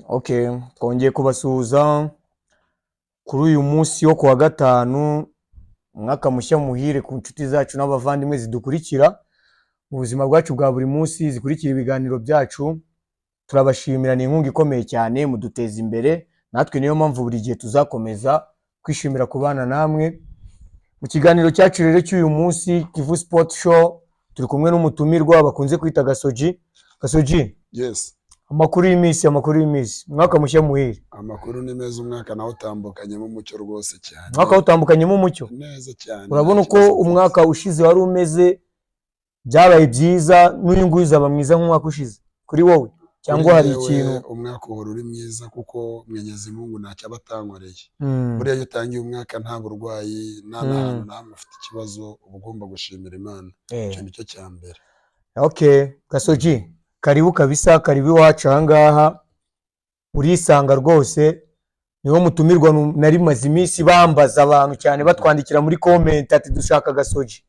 Okay, twongeye kubasuhuza kuri uyu munsi wo kuwa gatanu. Umwaka mushya muhire ku nshuti zacu n'abavandimwe zidukurikira mu buzima bwacu bwa buri munsi, zikurikira ibiganiro byacu. Turabashimira, ni inkunga ikomeye cyane muduteza imbere. Natwe niyo mpamvu buri gihe tuzakomeza kwishimira kubana namwe. Mu kiganiro cyacu rero cy'uyu munsi, Kivu Sport Show, turi kumwe n'umutumirwa bakunze kwita Gasogi. Gasogi! Yes. Amakuru y'iminsi, amakuru y'iminsi, umwaka mushya muhire. Amakuru ni meza, umwaka nawe utambukanyemo umucyo rwose cyane. Umwaka utambukanyemo umucyo. Neza cyane. Urabona nta uko kibazo. Umwaka ushize wari umeze, byabaye byiza, n'uyu nguyu uzaba mwiza nk'umwaka ushize kuri wowe, cyangwa Kuri hari njyewe, ikintu? Umwaka uhora uri mwiza kuko Mwenyezi Mungu ntacyo aba atankoreye. Buriya iyo utangiye umwaka nta burwayi, nta n'ahantu na hamwe ufite ikibazo, uba ugomba gushimira Imana. Icyo nicyo cya mbere. Okay, Gasogi, karibu kabisa, karibu iwacu ahangaha, urisanga rwose. Niwo mutumirwa nari maze iminsi bambaza abantu cyane, batwandikira muri comment ati: "Dushaka Gasogi."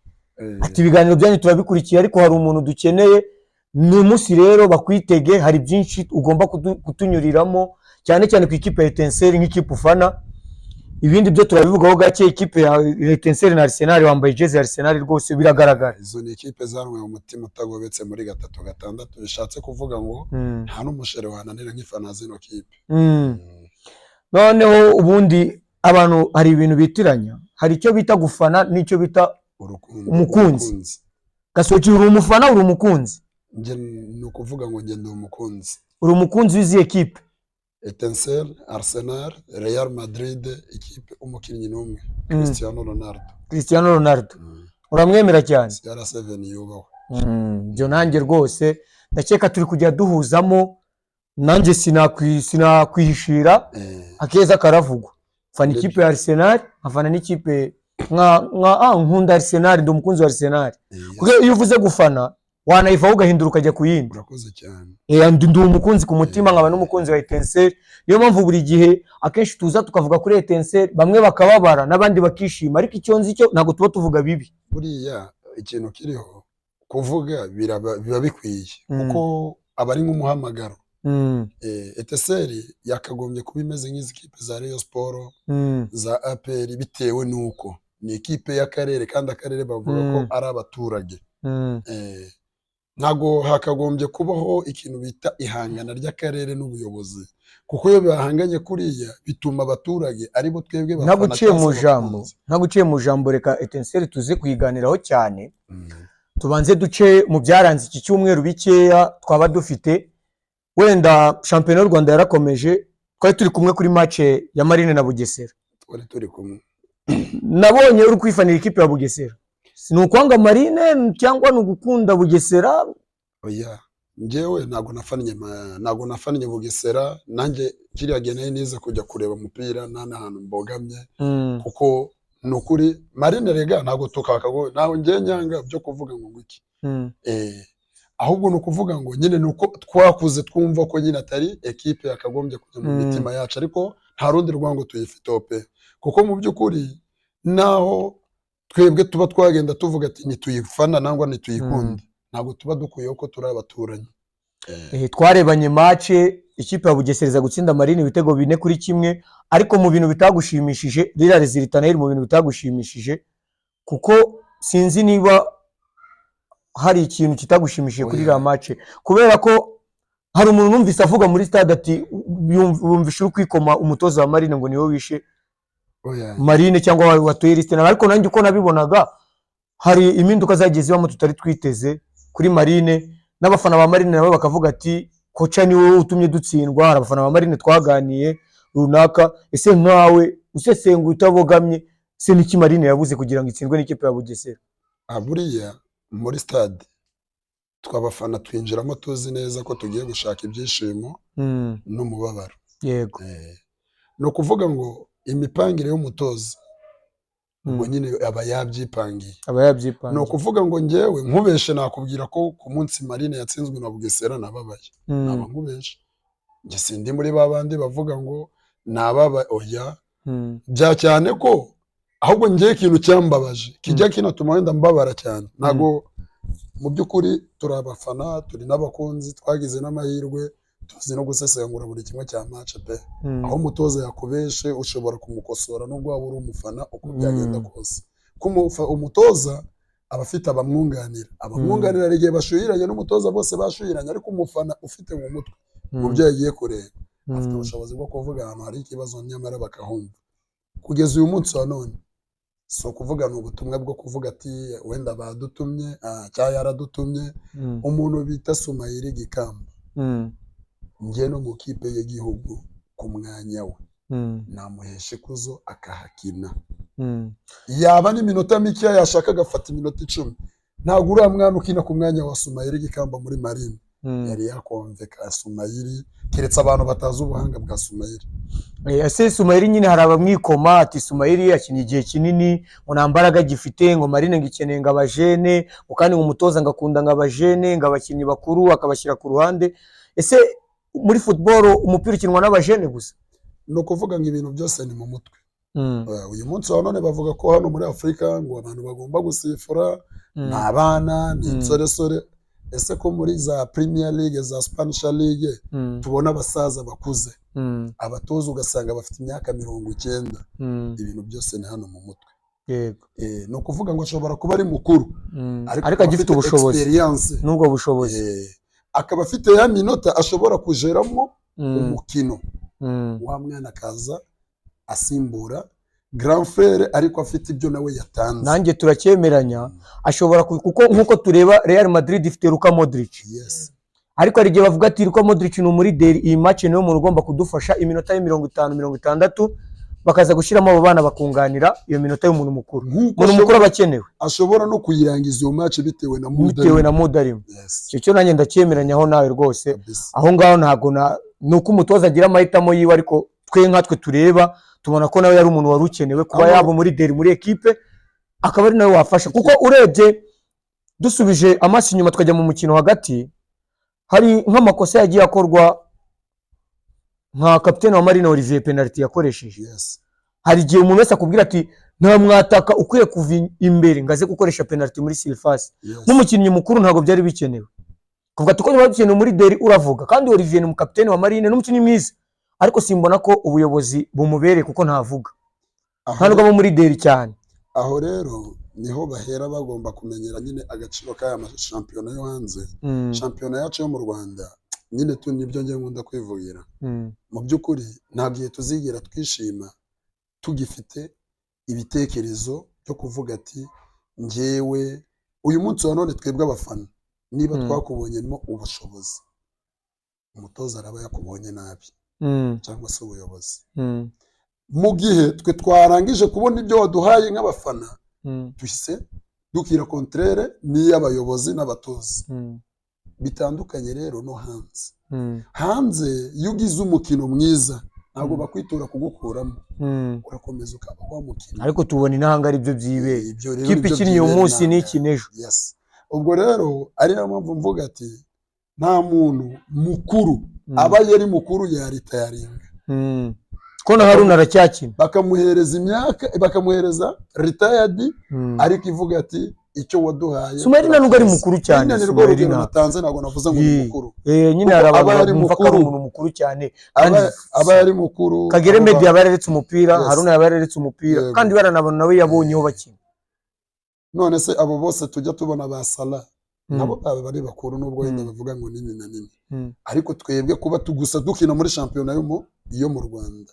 Ati: "Ibiganiro byanyu turabikurikiye, ariko hari umuntu dukeneye." Ni umunsi rero bakwitege, hari byinshi ugomba kutunyuriramo, cyane cyane ku ikipe ya Etincelle nk'ikipe ufana. Ibindi byo turabivugaho gake. Ikipe ya Etincelle na Arsenal, wambaye jezi ya Arsenal rwose biragaragara. Izo ni ikipe zanyweye umutima utagobetse muri gatatu gatandatu, bishatse kuvuga ngo nta n'umushere wananira nk'ifana zino kipe. Noneho ubundi abantu hari ibintu bitiranya, hari icyo bita gufana n'icyo bita urukundo. Umukunzi. Gasogi, uri umufana, uri umukunzi? Njye ni ukuvuga ngo njye ndi umukunzi. Uri umukunzi w'izihe kipe? Etincelle, Arsenal, Real Madrid, ikipe umukinnyi n'umwe, Cristiano Ronaldo. Cristiano Ronaldo. Uramwemera cyane. CR7 yubahwe. Ibyo nanjye rwose ndakeka turi kujya duhuzamo. Nanjye sinakwihishira, akeza karavugwa, mfana ikipe ya Arsenal, nkafana n'ikipe nka nkunda Arsenal, ndi umukunzi wa Arsenal. Kuko iyo uvuze gufana wanayivaho ugahindura ukajya ku yindi. Urakoze cyane. Ndi umukunzi ku mutima, nkaba n'umukunzi wa Etincelle. Niyo mpamvu buri gihe akenshi tuza tukavuga kuri Etincelle, bamwe bakababara n'abandi bakishima, ariko icyo nzi cyo ntabwo tuba tuvuga bibi. Buriya ikintu kiriho kuvuga biba bikwiye kuko aba ari nk'umuhamagaro. Etincelle yakagombye kuba imeze nk'izi kipe za Rayon Sport, za APR, bitewe n'uko ni ikipe y'akarere kandi akarere bavuga ko ari abaturage. Ntabwo hakagombye kubaho ikintu bita ihangana ry'akarere n'ubuyobozi, kuko iyo bahanganye kuriya bituma abaturage aribo twebwe bafana Ntaguciye cyangwa mu se jambo, abakunzi. ntaguciye mu jambo, reka Etincelle tuze kuyiganiraho cyane. Tubanze duce mu byaranze iki cyumweru bikeya twaba dufite. Wenda shampiyona y'u Rwanda yarakomeje, twari turi kumwe kuri match ya Marine na Bugesera. Twari turi kumwe. Nabonye uri kwifanira ikipe ya Bugesera. Ni ukwanga Marine cyangwa ni ugukunda Bugesera? Oya, njyewe ntabwo nafannye Bugesera. Nanjye kiriya gihe nari nize kujya kureba umupira, nta n'ahantu mbogamye, kuko ni ukuri Marine rega ntabwo tukakago, ntabwo njyewe nyanga byo kuvuga ngo iki. Ahubwo ni ukuvuga ngo nyine ni uko twakuze twumva ko nyine atari ekipe yakagombye kujya mu mitima yacu, ariko nta rundi rwango tuyifiteho pe, kuko mu by'ukuri naho twebwe tuba twagenda tuvuga ati ntituyifana nangwa ntituyikunde, ntabwo tuba dukwiye ko turi abaturanyi. Twarebanye match, ikipe ya Bugesera iza gutsinda Marine ibitego 4-1, ariko mu bintu bitagushimishije, ririya résultat nayo iri mu bintu bitagushimishije, kuko sinzi niba hari ikintu kitagushimishije kuri Oya. iriya match, kubera ko hari umuntu numvise avuga muri stade ati yumvishe uri kwikoma umutoza wa Marine ngo niwe wishe Oya. Marine cyangwa watoye lisite nabi. Ariko nanjye uko nabibonaga, hari impinduka zagiye zibamo tutari twiteze kuri Marine, n'abafana ba Marine nabo bakavuga ati: "Coach ni wowe utumye dutsindwa." Hari abafana ba Marine twaganiye runaka. Ese nkawe usesenguye utabogamye, se niki Marine yabuze kugira ngo itsindwe n'ikipe ya Bugesera? Buriya muri stade twabafana twinjiramo tuzi neza ko tugiye gushaka ibyishimo n'umubabaro. Ni ukuvuga ngo imipangire y'umutoza ubwo nyine aba yabyipangiye. Aba yabyipangiye. Ni ukuvuga ngo njyewe nkubeshe nakubwira ko ku munsi Marine yatsinzwe na Bugesera nababaye. Naba nkubeshe. Njye sindi muri ba bandi bavuga ngo nababa, oya. Bya cyane ko ahubwo njyewe ikintu cyambabaje kijya kinatuma wenda mbabara cyane, ntabwo mu by'ukuri turi abafana, turi n'abakunzi, twagize n'amahirwe. Tuzi no gusesengura buri kimwe cya match pe. Aho umutoza yakubeshe ushobora kumukosora, nubwo waba uri umufana, uko byagenda kose. Ko umutoza aba afite abamwunganira. Abamwunganira hari igihe bashuhiranye n'umutoza, bose bashuhiranye, ariko umufana ufite mu mutwe mu byo yagiye kureba, afite ubushobozi bwo kuvuga ahantu hari ikibazo, nyamara bakahumva. Kugeza uyu munsi wa none, si ukuvuga, ni ubutumwa bwo kuvuga ati wenda badutumye, cyangwa yaradutumye. Umuntu bita Sumayiri Gikamba, njye no mu kipe y'igihugu ku mwanya we namuhesha ikuzo akahakina. Yaba n'iminota mikeya yashaka agafata iminota 10. Ntabwo uriya mwana ukina ku mwanya wa Sumayiri Gikamba muri Marine yari yakonveka Sumayiri, keretse abantu batazi ubuhanga bwa Sumayiri. Ese Sumayiri nyine hari abamwikoma ati Sumayiri yakinnye igihe kinini, ngo nta mbaraga agifite, ngo Marine ngo ikeneye ngo abajene, ngo kandi ngo umutoza ngo akunda ngo abajene, ngo abakinnyi bakuru akabashyira ku ruhande. Ese muri football umupira ukinwa n'abajene gusa? Ni ukuvuga ngo ibintu byose ni mu mutwe. Uyu munsi wa none bavuga ko hano muri Afurika ngo abantu bagomba gusifura ni abana, ni insoresore. Ese ko muri za Premier League, za Spanish League, tubona abasaza bakuze, abatoza ugasanga bafite imyaka 90? Ibintu byose ni hano mu mutwe. Ni ukuvuga ngo ashobora kuba ari mukuru, ariko akaba agifite afite ubushobozi experience n'ubwo bushobozi. Akaba afite ya minota ashobora kujeramo umukino, wa mwana akaza asimbura grand frère, ariko afite ibyo nawe yatanze. Nanjye turacyemeranya, ashobora kuko nk'uko tureba Real Madrid ifite Luka Modric, ariko hari igihe bavuga ati Luka Modric ni umuleader, iyi match niwe muntu ugomba kudufasha iminota ye 50, 60, bakaza gushyiramo abo bana bakunganira iyo minota y'umuntu mukuru. Nk'uko Umuntu mukuru aba akenewe. Ashobora no kuyirangiza iyo match bitewe na mood Bitewe arimo. na mood arimo. Yes. Icyo cyo nanjye ndacyemeranyaho nawe rwose. Kabisa. Aho ngaho ntabwo na ni uko umutoza agira amahitamo yiwe, ariko twe nkatwe tureba tubona ko nawe yari umuntu wari ukenewe kuba yaba umuleader muri ekipe, akaba ari nawe wafasha, kuko urebye dusubije amaso inyuma tukajya mu mukino hagati, hari nk'amakosa yagiye akorwa, nka kapitene wa Marine Olivier, penalty yakoresheje. Hari igihe umuntu wese akubwira ati nta mwataka ukwiye kuva imbere ngo aze gukoresha penalty muri surface. Nk'umukinnyi mukuru ntabwo byari bikenewe kuvuga ati ko niba dukeneye umuleader uravuga. Kandi Olivier ni umukapitene wa Marine, n'umukinnyi mwiza, ariko simbona ko ubuyobozi bumubereye kuko ntavuga, nta nubwo aba umuleader cyane. Aho rero niho bahera bagomba kumenyera nyine agaciro k'aya mashampiyona yo hanze. Shampiyona yacu yo mu Rwanda nyine tu nibyo njye nkunda kwivugira. Mu by'ukuri nta gihe tuzigera twishima tugifite ibitekerezo byo kuvuga ati njyewe uyu munsi wa none twebwe abafana niba twakubonyemo ubushobozi, umutoza araba yakubonye nabi cyangwa se ubuyobozi. Mu gihe twe twarangije kubona ibyo waduhaye nk'abafana, duhise dukira contraire n'iy'abayobozi n'abatoza. Bitandukanye rero no hanze. Hanze iyo ugize umukino mwiza ntabwo bakwitura kugukuramo, urakomeza ukaba wamukina. Ariko tubona inahanga ari byo byibera. Ibyo rero Kipe nibyo ikinnye uyu byibera munsi inanga. n'ikina ejo. Yes, ubwo rero ari nayo mpamvu mvuga ati nta muntu mukuru aba yari mukuru yaritayaringa. Ko na Haruna aracyakina. Bakamuhereza imyaka, bakamuhereza retired, ariko ivuga ati icyo waduhaye Sumayeli nta nubwo ari mukuru cyane. Nyine ni rwo Sumayeli rugero nta natanze, ntabwo navuze ngo ni mukuru. Nyine Kuko hari aba abantu yari bumva ko ari mukuru. umuntu mukuru cyane, kandi Aba yari mukuru. Kagere abo Meddie yaba yararetse umupira, Haruna yaba yararetse umupira, kandi baranabona nawe yabonyeho bakina. None se abo bose tujya tubona ba Salah, nabo baba bari bakuru, nubwo wenda bavuga ngo nini na nini, ariko twebwe kuba gusa dukina muri shampiyona yo mu Rwanda,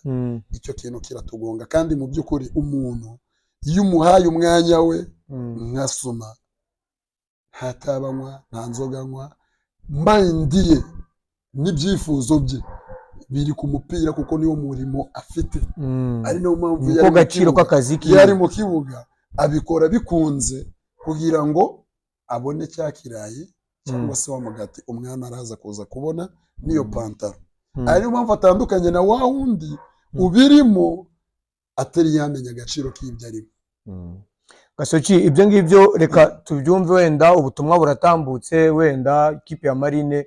icyo kintu kiratugonga. Kandi mu by'ukuri umuntu iyo umuhaye umwanya we, nka Suma, nta tabi anywa, nta nzoga anywa, mind ye n'ibyifuzo bye biri ku mupira, kuko niwo murimo afite. Ari nayo mpamvu iyo Niko ari mu gaciro kibuga, k'akazi iyo ari kiwe. mu kibuga abikora bikunze kugira ngo abone cya kirayi cyangwa se wa mugati umwana araza kuza kubona n'iyo pantaro. Ari niyo mpamvu atandukanye na wa wundi ubirimo atari yamenya agaciro k'ibyo arimo. Gasoki, ibyo ngibyo reka tubyumve, wenda ubutumwa buratambutse, wenda ikipe ya Marine,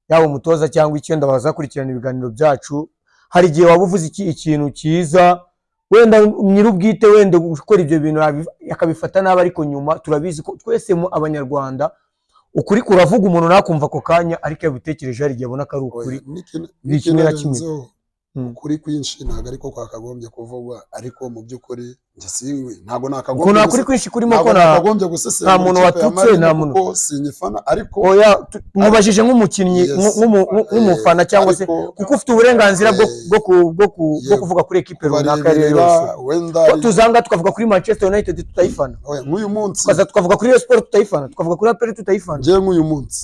yaba umutoza cyangwa icyenda bazakurikirana ibiganiro byacu. Hari igihe waba uvuze ikintu cyiza, wenda nyir'ubwite wenda gukora ibyo bintu akabifata nabi, ariko nyuma turabizi ko twese mu abanyarwanda Ukuri kuravuga, umuntu nakumva ako kanya, ariko iyo abitekereje hari igihe abona ko ari ukuri. Oya, Ni kimwe na kimwe. n'ikinarenzeho, ukuri kwinshi ntabwo ariko kwakagombye kuvugwa, ariko mu by'ukuri njye sinkwi, ntabwo Ukuntu nakagombye nta kuri kwinshi kurimo ko ntabwo nta nakagombye gusesengura nta muntu ikipe ya watutse, Marine nta muntu- kuko sinyifana, ariko Oya, mubajije nk'umukinnyi, Yes. nk'umufana cyangwa se ariko kuko ufite uburenganzira bwo Yego. kuvuga kuri ekipe runaka iyo ari yo kubareberera yose. Wenda Ko tuzanga tukavuga kuri Manchester United tutayifana, oya, nk'uyu munsi tukaza tukavuga kuri Rayon Sport tutayifana, tukavuga kuri APR tutayifana. Njyewe nk'uyu munsi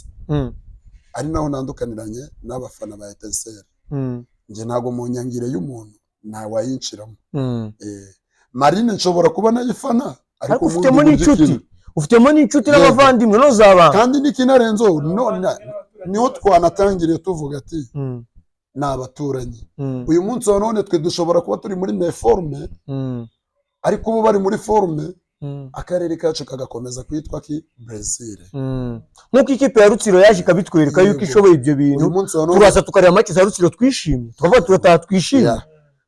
ari naho nandukaniranye n'abafana ba Etincelle. Njye ntabwo mu nyangire y'umuntu ntawayinshiramo. Marine nshobora kuba nayifana, Ariko ariko ufitemo nkunda uburyo n'inshuti, ikina. ufitemo n'inshuti Yego. n'abavandimwe ntuzabanga. Kandi n'ikinarenzeho, none niho twanatangiriye tuvuga ati ni abaturanyi. Uyu munsi wa none twe dushobora kuba turi muri méforme, ariko ubu bari muri forme, akarere kacu kagakomeza kwitwa ki Brazil. Nk'uko ikipe ya Rutsiro yaje ikabitwereka yuko Yego. ishoboye ibyo bintu, Uyu munsi wa none turaza tukareba match za Rutsiro twishimye, tukavuga turataha twishimye.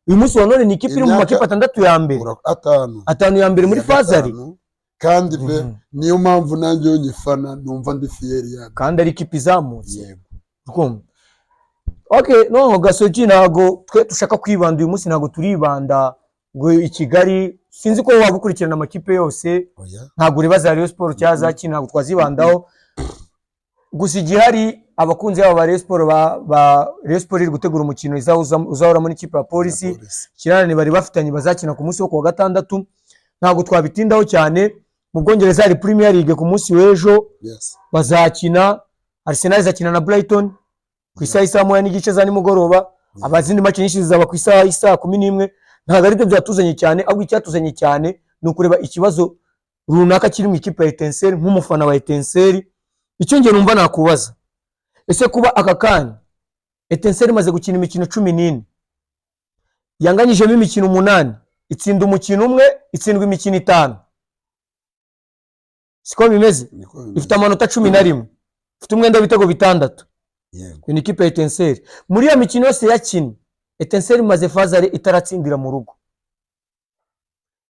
Uyu munsi wa none ni ikipe iri mu makipe atandatu ya mbere, atanu. Atanu ya mbere muri Ya phase aller. gatanu. Kandi pe, niyo mpamvu nanjye iyo nyifana numva ndi fier yabyo. Kandi ari ikipe izamutse. Yego. Urumva? Okay, no Gasogi, ntago twe dushaka kwibanda uyu munsi, ntago turibanda ngo i Kigali, sinzi ko waba ukurikirana amakipe yose. Oya. Ntabwo ureba za Rayon Sport cyangwa za ki, ntabwo twazibandaho. Gusa igihari, abakunzi babo ba Rayon Sport, ba Rayon Sport iri gutegura umukino uzahoramo n'ikipe ya Polisi. Polisi. Kirarane bari bafitanye, bazakina ku munsi wo kuwa gatandatu. Ntabwo twabitindaho cyane. Mu Bwongereza hari Premier League ku munsi w'ejo. Bazakina, Arsenal izakina na Brighton ku isaha y'isaa 1:30 za nimugoroba. Abazindi match nyinshi zizaba ku isaha y'isaa 11. Ntabwo aribyo byatuzanye cyane, ahubwo icyatuzanye cyane ni ukureba ikibazo runaka kiri mu ikipe ya Etincelle. Nk'umufana wa Etincelle, icyo njye numva nakubaza: ese kuba aka kanya Etincelle imaze gukina imikino 14, yanganyijemo imikino umunani, itsinda umukino umwe, itsindwa imikino itanu, siko bimeze? Niko bimeze. Ifite amanota 11, ifite umwenda w'ibitego bitandatu. Yego. Iyo ni ikipe ya Etincelle. Muri iyo mikino yose yakinnye, Etincelle imaze phase aller itaratsindira mu rugo.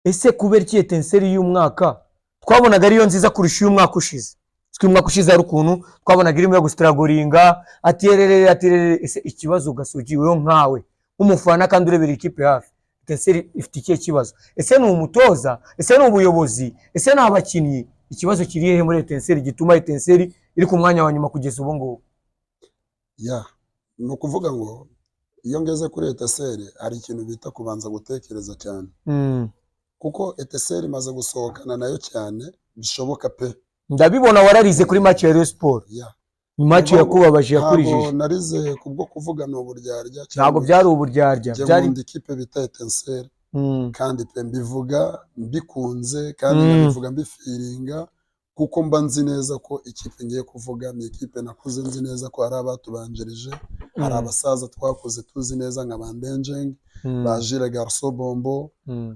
Ese kubera iki Etincelle y'umwaka twabonaga ariyo nziza kurusha iy'umwaka ushize? Twe umwaka ushize hari ukuntu twabonaga irimo yo gustrugglinga, atirerere atirerere. Ese ikibazo, Gasogi, wewe nkawe nk'umufana kandi urebera ikipe hafi, Etincelle ifite ikihe kibazo? Ese ni umutoza? Ese ni ubuyobozi? Ese ni abakinnyi? Ikibazo kiri hehe muri Etincelle gituma Etincelle iri ku mwanya wa nyuma kugeza ubu ngubu? Ya, ni ukuvuga ngo iyo ngeze kuri Etincelle hari ikintu bita kubanza gutekereza cyane, kuko Etincelle imaze gusohokana nayo cyane bishoboka pe. Ndabibona, wararize kuri match ya Rayon Sport. Ya. Ni match Ntabwo- yakubabaje, Ntabwo yakurijije. narize kubwo kuvuga ni uburyarya. Ntabwo byari uburyarya. Njye Byari nkunda ikipe bita Etincelle, kandi pe mbivuga mbikunze, kandi nkabivuga mbifeelinga, kuko mba nzi neza ko ikipe ngiye kuvuga ni ikipe nakuze nzi neza ko hari abatubanjirije, hari abasaza twakuze tuzi neza nka ba Ndenjeng, ba Gilles Garçon Bombo,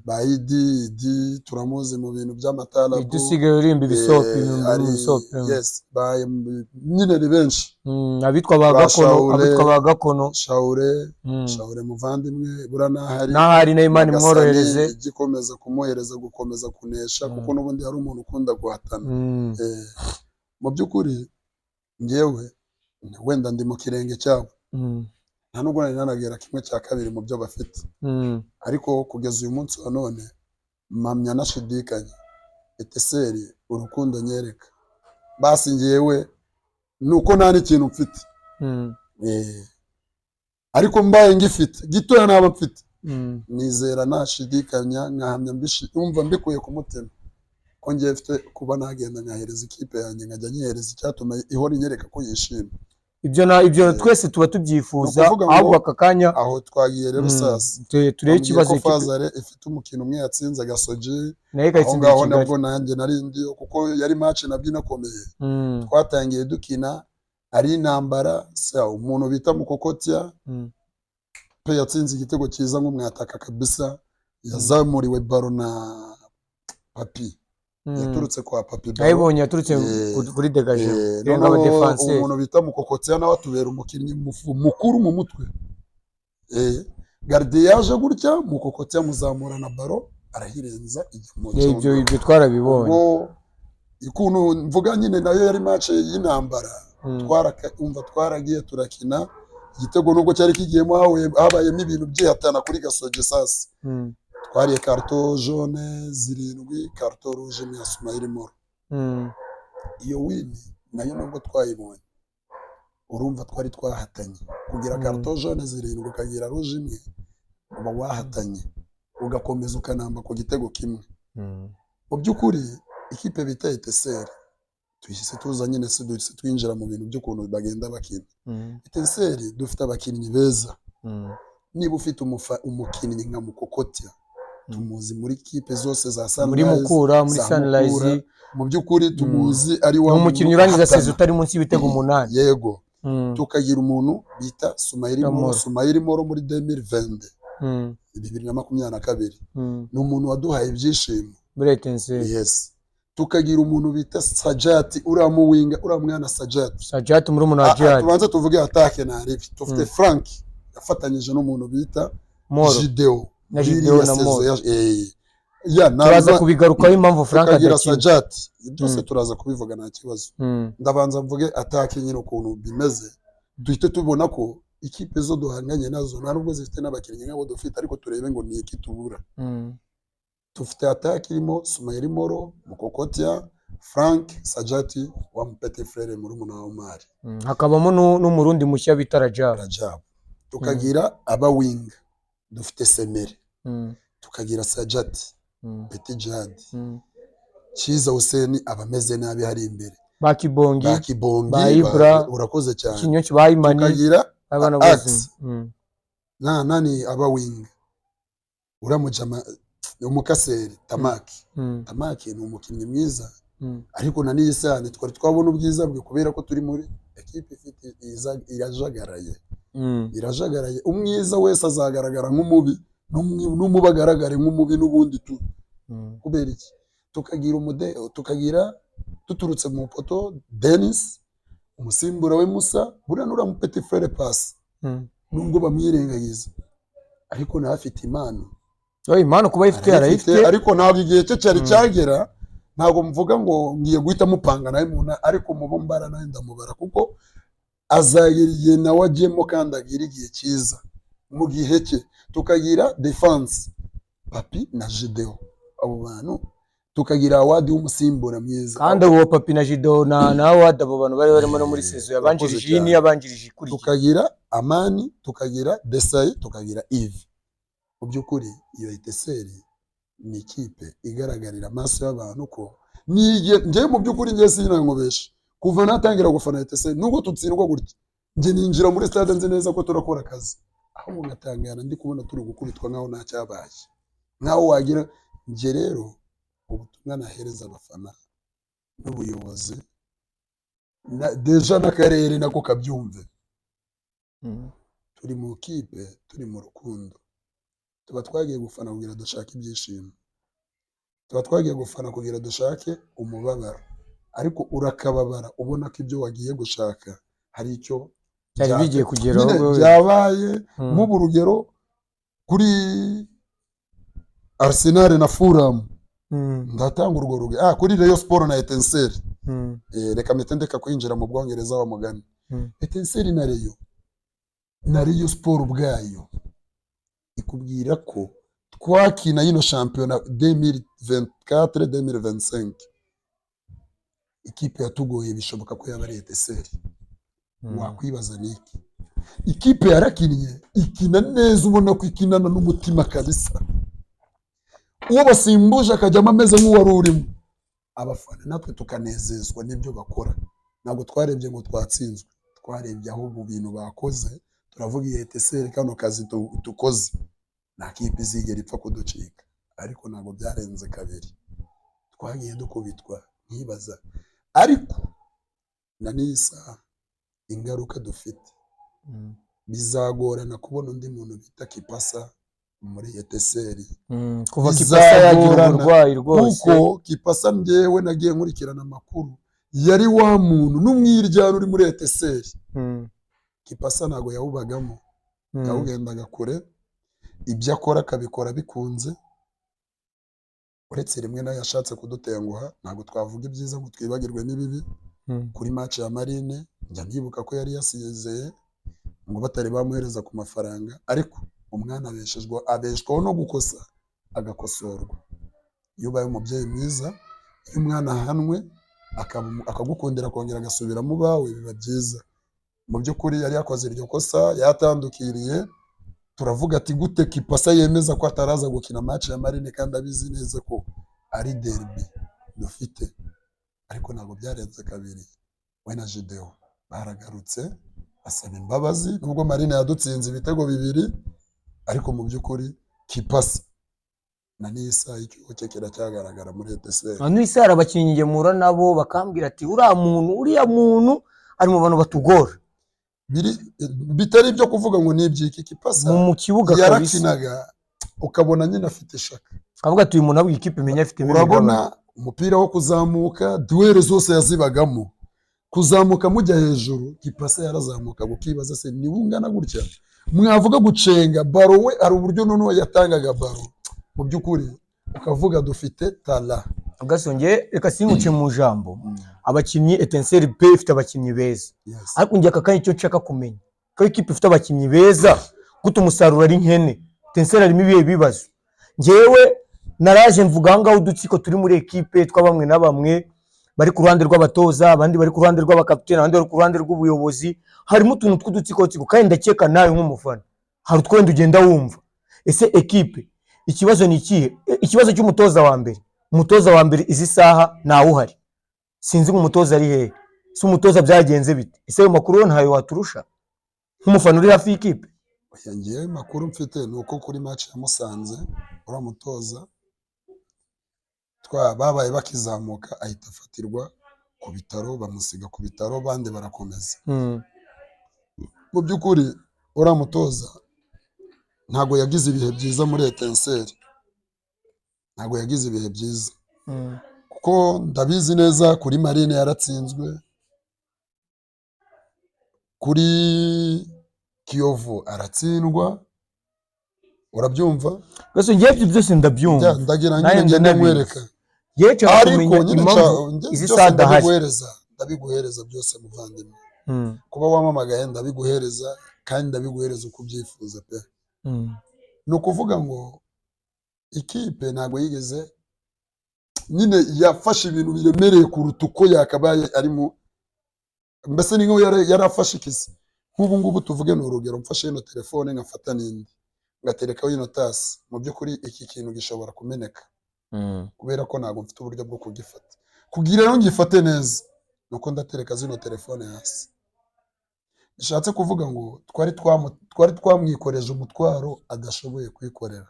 ba Idi. Idi turamuzi mu bintu by'amatarabu. Ibyo usigaye uririmba ibisope. Ibisope. Yes, ba nyine ni benshi. Abitwa ba Ba Gakono. Shaure. Abitwa ba Gakono. Shaure. Shaure muvandimwe, buriya n'ahari N'ahari na Imana Nyagasani imworohereze. ijye ikomeza kumuhereza gukomeza kunesha, kuko n'ubundi hari umuntu ukunda guhatana. Mu by'ukuri njyewe wenda ndi mu kirenge cyabo, nta nubwo nari nanagera kimwe cya kabiri mu byo bafite, ariko kugeza uyu munsi wa none mpamya nashidikanya Etincelle urukundo nyereka, basi njyewe ni uko nta n'ikintu mfite. Ariko mbaye ngifite gitoya naba mfite, nizera nashidikanya nkahamya umva mbikuye ku mutima ko ngiye mfite kuba nagenda nkahereza ikipe yanjye, nkajya nyihereza icyatuma ihora inyereka ko yishimye. Ibyo na ibyo twese tuba tubyifuza. Ni ukuvuga ngo Ahubwo aka kanya aho twagiye rero, sasa turebe bambwiye ikibazo ko ikipe phase aller ifite umukino umwe yatsinze Gasogi, nayo aho ikayitsindira ngaho i Kigali. Nabwo nanjye nari ndiyo, kuko yari match nabwo inakomeye. Twatangiye dukina ari intambara sa umuntu bita Mukokotya pe yatsinze igitego cyiza nk'umwataka kabisa, yazamuriwe ballon na Papi, yaturutse kwa Papi ballon. Nayibonye, yaturutse kuri dégagé irenga Noneho abadefanseri. umuntu bita Mukokotya nawe atubera umukinnyi mukuru mu mutwe. Gardien yaje gutya, Mukokotya amuzamura na ballon arahirenza ijya mu Ibyo cyondo. ibyo twarabibonye. Ubwo Ukuntu mvuga nyine, nayo yari match y'intambara. Umva, twaragiye turakina, igitego nubwo cyari kigiyemo, habayemo ibintu byihatana kuri Gasogi. Sasa twariye carton jaune zirindwi, carton rouge imwe ya Sumayiri Moro. Iyo win nayo nubwo twayibonye, urumva twari twahatanye kugira carton jaune zirindwi, ukagira rouge imwe, uba wahatanye, ugakomeza ukanamba ku gitego kimwe. Mu by'ukuri ikipe bita Etincelles, tuhise tuza nyine, si duhise twinjira mu bintu by'ukuntu bagenda bakina. Etincelles dufite abakinnyi beza. Niba ufite umukinnyi nka Mukokotya, tumuzi muri kipe zose za Muri Sunrise, Mukura, muri za Sunrise. Mukura. Mu by'ukuri tumuzi ari Ni wa umukinnyi muntu urangiza uhatana. saison utari munsi y'ibitego 8. Yego. Tukagira umuntu bita Sumayiri Moro. Moro. Sumayiri Moro muri 2020, 2022, ni umuntu waduhaye ibyishimo Muri Etincelles. Yes. Tukagira umuntu bita Sajati, uriya muwinga, uriya mwana Sajati. Sajati, murumuna wa Ah, ah, Jihad. Tubanze tuvuge attaque naribi dufite. Frank yafatanyije n'umuntu bita Moro. Jideo. Na Muri Jideo iriya na saison Moro. ya Turaza kubigarukaho impamvu Frank tukagira adakina. Sajati, byose turaza kubivuga, nta kibazo. Ndabanza mvuge attaque nyine ukuntu bimeze, duhite tubona ko ikipe zo duhanganye nazo nta nubwo zifite n'abakinnyi nk'abo dufite, ariko turebe ngo ni iki tubura. Dufite attaque irimo Sumayiri Moro, Mukokotya, Frank, Sajati wa petit frère, murumuna wa Omar. Hakabamo n'umurundi mushya bita Rajab. Rajab. Tukagira aba wing, dufite Semere, tukagira Sajati, Petit Jad, Cyiza Hussein aba ameze nabi hari imbere. Ba Kibongi. Ba Kibongi. Ba Ibra. Urakoze cyane. Kinyonshi, ba Imani. Tukagira abana Axe. bose. Na nani, aba wing, uramujama umukaseri Tamaki. Tamaki ni umukinnyi mwiza, ariko na n'iyi sahani twari twabona ubwiza bwe kubera ko turi muri ekipe ifite irajagaraye. Irajagaraye, umwiza wese azagaragara nk'umubi, n'umubi agaragare nk'umubi n'ubundi tu. Kubera iki? Tukagira umude, tukagira duturutse mu poto Denis, umusimbura we Musa, buriya nuriya mu petit frère Pasi, nubwo bamwirengagiza ariko nawe afite impano. Oh, impano kuba ayifite, arayifite, arayifite. Ariko ntabwo igihe cye cyari cyagera. Ntabwo mvuga ngo ngiye guhita mupanga nawe mu ariko mubo mbara nawe ndamubara, kuko azagera igihe nawe agiyemo kandi agira igihe cyiza mu gihe cye. Tukagira defense Papi na Jideo, abo bantu, tukagira Awadi w'umusimbura mwiza. Kandi uwo Papi na Jido na Awad, abo bantu bari barimo no muri saison yabanjirije Urakoze iyi cyane. n'iyabanjirije ikurikiye. Tukagira Amani, tukagira Desayi, tukagira Yves. Mu by'ukuri iyo Etincelles ni ikipe igaragarira amaso y'abantu ko nige njyewe, mu by'ukuri njye sinangobesha, kuva natangira gufana Etincelles, nubwo tutsindwa gutya, njye ninjira muri stade nzi neza ko turakora akazi, ahubwo ngatangara ndi kubona turi gukubitwa nkaho nta cyabaye, nkaho wagira. Njye rero ubutumwa nahereza abafana n'ubuyobozi na déjà n'akarere nako kabyumve, turi mu kipe, turi mu rukundo, tuba twagiye gufana kugira dushake ibyishimo, tuba twagiye gufana kugira dushake umubabaro, ariko urakababara ubona ko ibyo wagiye gushaka hari icyo byari bigiye kugeraho. Nyine Wowe. Byabaye. Nk'ubu urugero kuri Arsenal na Fulham, ndatanga urwo rugero, kuri Rayon Sport na Etincelles. Reka mpite ndeka kwinjira mu Bwongereza wa mugani. Etincelles na Rayon, na Rayon Sport ubwayo ikubwira ko twakina yino shampiyona 2024 2025, ikipe yatugoye bishoboka ko yaba ari Etincelles. Wakwibaza ni iki? Ikipe yarakinnye, ikina neza, ubona ko ikinana n'umutima kabisa, uwo basimbuje akajyamo ameze nk'uwari urimo, abafana natwe tukanezezwa n'ibyo bakora. Ntabwo twarebye ngo twatsinzwe, twarebye ahubwo ibintu bakoze, turavuga iyi Etincelles, kano kazi dukoze, nta kipe izigera ipfa kuducika. Ariko ntabwo byarenze kabiri, twagiye dukubitwa, nkibaza. Ariko na n'iyi saha ingaruka dufite, bizagorana kubona undi muntu bita Kipasa muri Etincelles. Kuva Kipasa yagira Bizagorana. uburwayi rwose. Kuko Kipasa, njyewe nagiye nkurikirana amakuru, yari wa muntu n'umwiryane uri muri Etincelles. Kipasa ntabwo yawubagamo, yawugendaga kure, ibyo akora akabikora bikunze. Uretse rimwe nayo yashatse kudutenguha, ntabwo twavuga ibyiza ngo twibagirwe n'ibibi. Kuri match ya Marine njya nibuka ko yari yasizeye ngo batari bamuhereza ku mafaranga, ariko umwana abeshwaho no gukosa agakosorwa. Iyo ubaye umubyeyi mwiza, iyo umwana ahanwe akagukundira akongera agasubira mu bawe, biba byiza. Mu by'ukuri yari yakoze iryo kosa, yatandukiriye, turavuga ati gute Kipasa yemeza ko ataraza gukina match ya Marine kandi abizi neza ko ari derby dufite. Ariko ntabwo byarenze kabiri, we na Gideon baragarutse basaba imbabazi, nubwo Marine yadutsinze ibitego 2, ariko mu by'ukuri Kipasa na n'isaha icyuho cye kiracyagaragara muri Etincelles. Na n'isaha hari abakinnyi njye mpura nabo bakambwira ati uriya muntu ari mu bantu batugora. Bitari ibyo kuvuga ngo ni iby'iki Kipasa mu kibuga kabisa. Yarakinaga ukabona nyine afite ishaka. Akavuga ati uyu muntu abwiye ikipe imenya afite. Urabona umupira wo kuzamuka, duel zose yazibagamo, kuzamuka mujya hejuru Kipasa yarazamukaga, ukibaza se niba ungana gutya. Mwavuga gucenga ballon, we hari uburyo noneho yatangaga ballon, mu by'ukuri ukavuga dufite talent. Gasonge, reka singuce mu jambo. Abakinnyi, Etincelles pe ifite abakinnyi beza. Ariko njye aka kanya icyo nshaka kumenya, ko ikipe ifite abakinnyi beza, gute umusaruro ari nkene? Etincelles harimo ibihe bibazo? Njyewe naraje mvuga aho ngaho udutsiko turi muri ekipe twa bamwe na bamwe bari ku ruhande rw'abatoza, abandi bari ku ruhande rw'abakapiteni, abandi bari ku ruhande rw'ubuyobozi. Harimo utuntu tw'udutsiko, kandi ndakeka nawe nk'umufana hari utwenda ugenda wumva. Ese ekipe ikibazo ni ikihe? Ikibazo cy'umutoza wa mbere, umutoza wa mbere izi saha ntawe uhari, sinzi ngo umutoza ari hehe. Ese umutoza byagenze bite? Ese ayo makuru yo ntayo waturusha nk'umufana uri hafi y'ikipe? Oya, ngewe makuru mfite ni uko kuri match ya Musanze uriya mutoza twa babaye bakizamuka ahita afatirwa ku bitaro, bamusiga ku bitaro, bandi barakomeza. Mu by'ukuri uriya mutoza ntabwo yagize ibihe byiza muri Etincelles, ntabwo yagize ibihe byiza, kuko ndabizi neza kuri Marine yaratsinzwe, kuri Kiyovu aratsindwa, urabyumva? Gusa ngewe ibyo byose ndabyumva. Ndagira Nanjye nyine ngende ndanabizi. nkwereka. Ngewe nshaka Ariko kumenya nyine impamvu njye izi byose saha adahari. Ndabiguhereza byose muvandimwe. Kuba wamamagaye ndabiguhereza, kandi ndabiguhereza uko ubyifuza pe. Ni ukuvuga ngo ikipe ntabwo yigeze nyine yafashe ibintu biremereye kuruta uko yakabaye ari mu, mbese ni nk'aho yarafashe ikisi. Nk'ubu ngubu tuvuge ni urugero, mfashe ino telefone nkafata n'indi ngaterekaho ino tasi, mu by'ukuri iki kintu gishobora kumeneka kubera ko ntabwo mfite uburyo bwo kugifata. Kugira rero ngifate neza nuko ndatereka zino telefone hasi. Bishatse kuvuga ngo twari twamwikoreje umutwaro adashoboye kwikorera.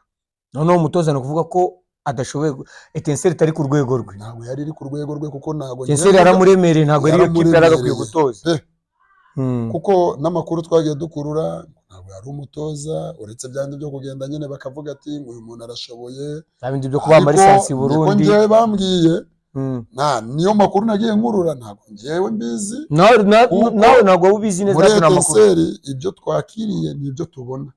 Noneho umutoza ni ukuvuga ko adashoboye, Etincelles itari ku rwego rwe. Ntabwo yari iri ku rwego rwe, kuko ntabwo Etincelles yaramuremereye, ntabwo ari iyo kipe yari agakwiye Yaramuremereye. gutoza. Pe. Kuko n'amakuru twagiye dukurura, ntabwo yari umutoza, uretse byandi byo kugenda nyine bakavuga ati ngo uyu muntu arashoboye. Bya bindi byo kubaha Ariko amalisansi i niko Burundi. njyewe bambwiye, nta niyo makuru nagiye nkurura, ntabwo njyewe mbizi. Kuko Nawe ntabwo waba ubizi neza, muri ariko ni amakuru. Etincelles ibyo twakiriye ni ibyo tubona.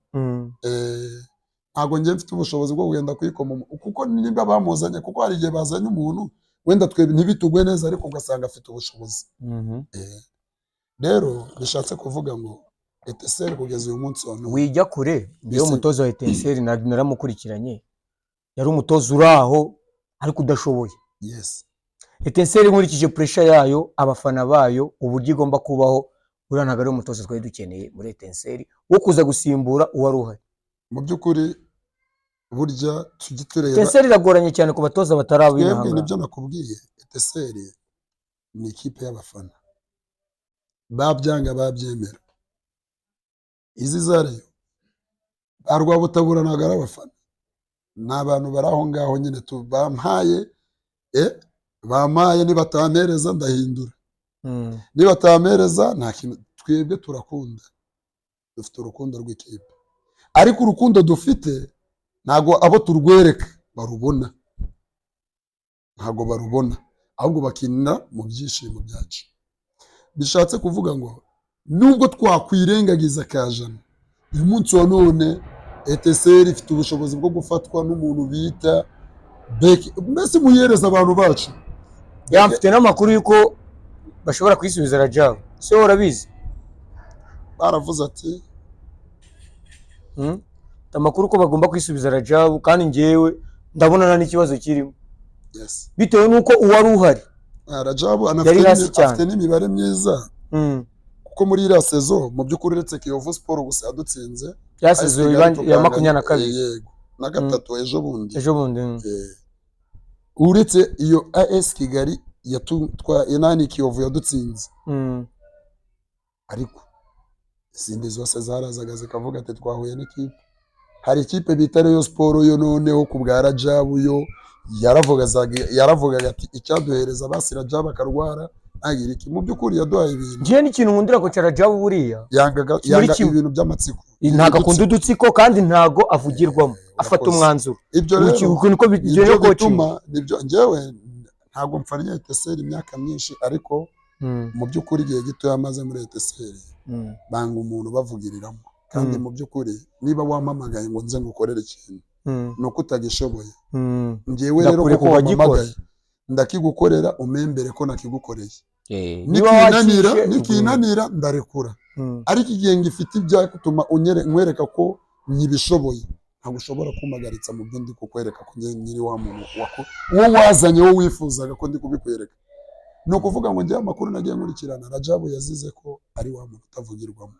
Ntabwo njye mfite ubushobozi bwo kugenda kuyikoma kuko nimba bamuzanye, kuko hari igihe bazanye umuntu wenda twe ntibitugwe neza, ariko ugasanga afite ubushobozi. Rero bishatse kuvuga ngo Etincelles kugeza uyu munsi wa none Wijya kure, njyewe Mbese- umutoza wa Etincelles naramukurikiranye, yari umutoza uri aho ariko udashoboye. Etincelles nkurikije pressure yayo, abafana bayo, uburyo igomba kubaho, uriya ntabwo ari umutoza twari dukeneye muri Etincelles wo kuza gusimbura uwari uhari. Mu by'ukuri burya tujye tureba. Etincelles iragoranye cyane ku batoza bataraba Twebwe inaha. nibyo nakubwiye, Etincelles ni ikipe y'abafana, babyanga babyemera. Izi za Rayon ba Rwabutabura ntabwo ari abafana, ni abantu bari aho ngaho nyine tu bampaye, bampaye, nibatampereza ndahindura, nibatampereza nta kintu. Twebwe turakunda, dufite urukundo rw'ikipe, ariko urukundo dufite ntabwo abo turwereka barubona, ntabwo barubona, ahubwo bakinira mu byishimo byacu. Bishatse kuvuga ngo nubwo twakwirengagiza kajana, uyu munsi wa none Etincelles ifite ubushobozi bwo gufatwa n'umuntu bita Beki mbese muyihereza abantu bacu. Ya, mfite n'amakuru y'uko bashobora kuyisubiza Rajabu, se wowe urabizi? Baravuze ati Mfite amakuru ko bagomba kwisubiza Rajabu, kandi njyewe ndabona nta n'ikibazo kirimo, bitewe n'uko uwari uhari Rajabu yari anafite hasi cyane. Afite n'imibare myiza, kuko muri iriya saison mu by'ukuri uretse Kiyovu Sport gusa yadutsinze, ya AS saison Kigali ya tukanganya. 22. Yego, na gatatu ejo bundi. Ejo bundi. Uretse iyo AS Kigali yatutwa inani Kiyovu yadutsinze, ariko izindi zose zarazaga zikavuga ati twahuye n'ikipe. Hari ikipe bita Rayon Sport, yo noneho ku bwa Rajabu yo yaravugaga ati icyaduhereza basi Rajabu akarwara ntagira iki. Mu by'ukuri yaduhaye ibintu. Njyewe n'ikintu nkundira kocha Rajabu buriya Yangaga muri yanga kimwe. ibintu by'amatsiko. Ntabwo akunda udutsiko kandi ntago avugirwamo, afata Urakoze. umwanzuro. Ibyo rero Uku niko nibyo rero coaching. bituma nibyo njyewe ntabwo mfannye Etincelles imyaka myinshi, ariko mu by'ukuri igihe gito yamaze muri Etincelles banga umuntu bavugiriramo, kandi mu by'ukuri niba wampamagaye ngo nze ngukorere ikintu, ni uko utagishoboye. Njyewe rero Ndakure kuko kubagikora. wampamagaye ndakigukorera, umembere ko nakigukoreye. Niba Nikinanira, wakishe nikinanira ndarekura, ariko igihe ngifite ibyatuma nkwereka ko nkibishoboye, ntabwo ushobora kumpagaritsa mu byo ndi kukwereka ko njye nyiri wa muntu uwo wazanye, wowe wifuzaga ko ndi kubikwereka. Ni ukuvuga ngo njyewe amakuru nagiye nkurikirana, Rajabu yazize ko ari wa muntu utavugirwamo,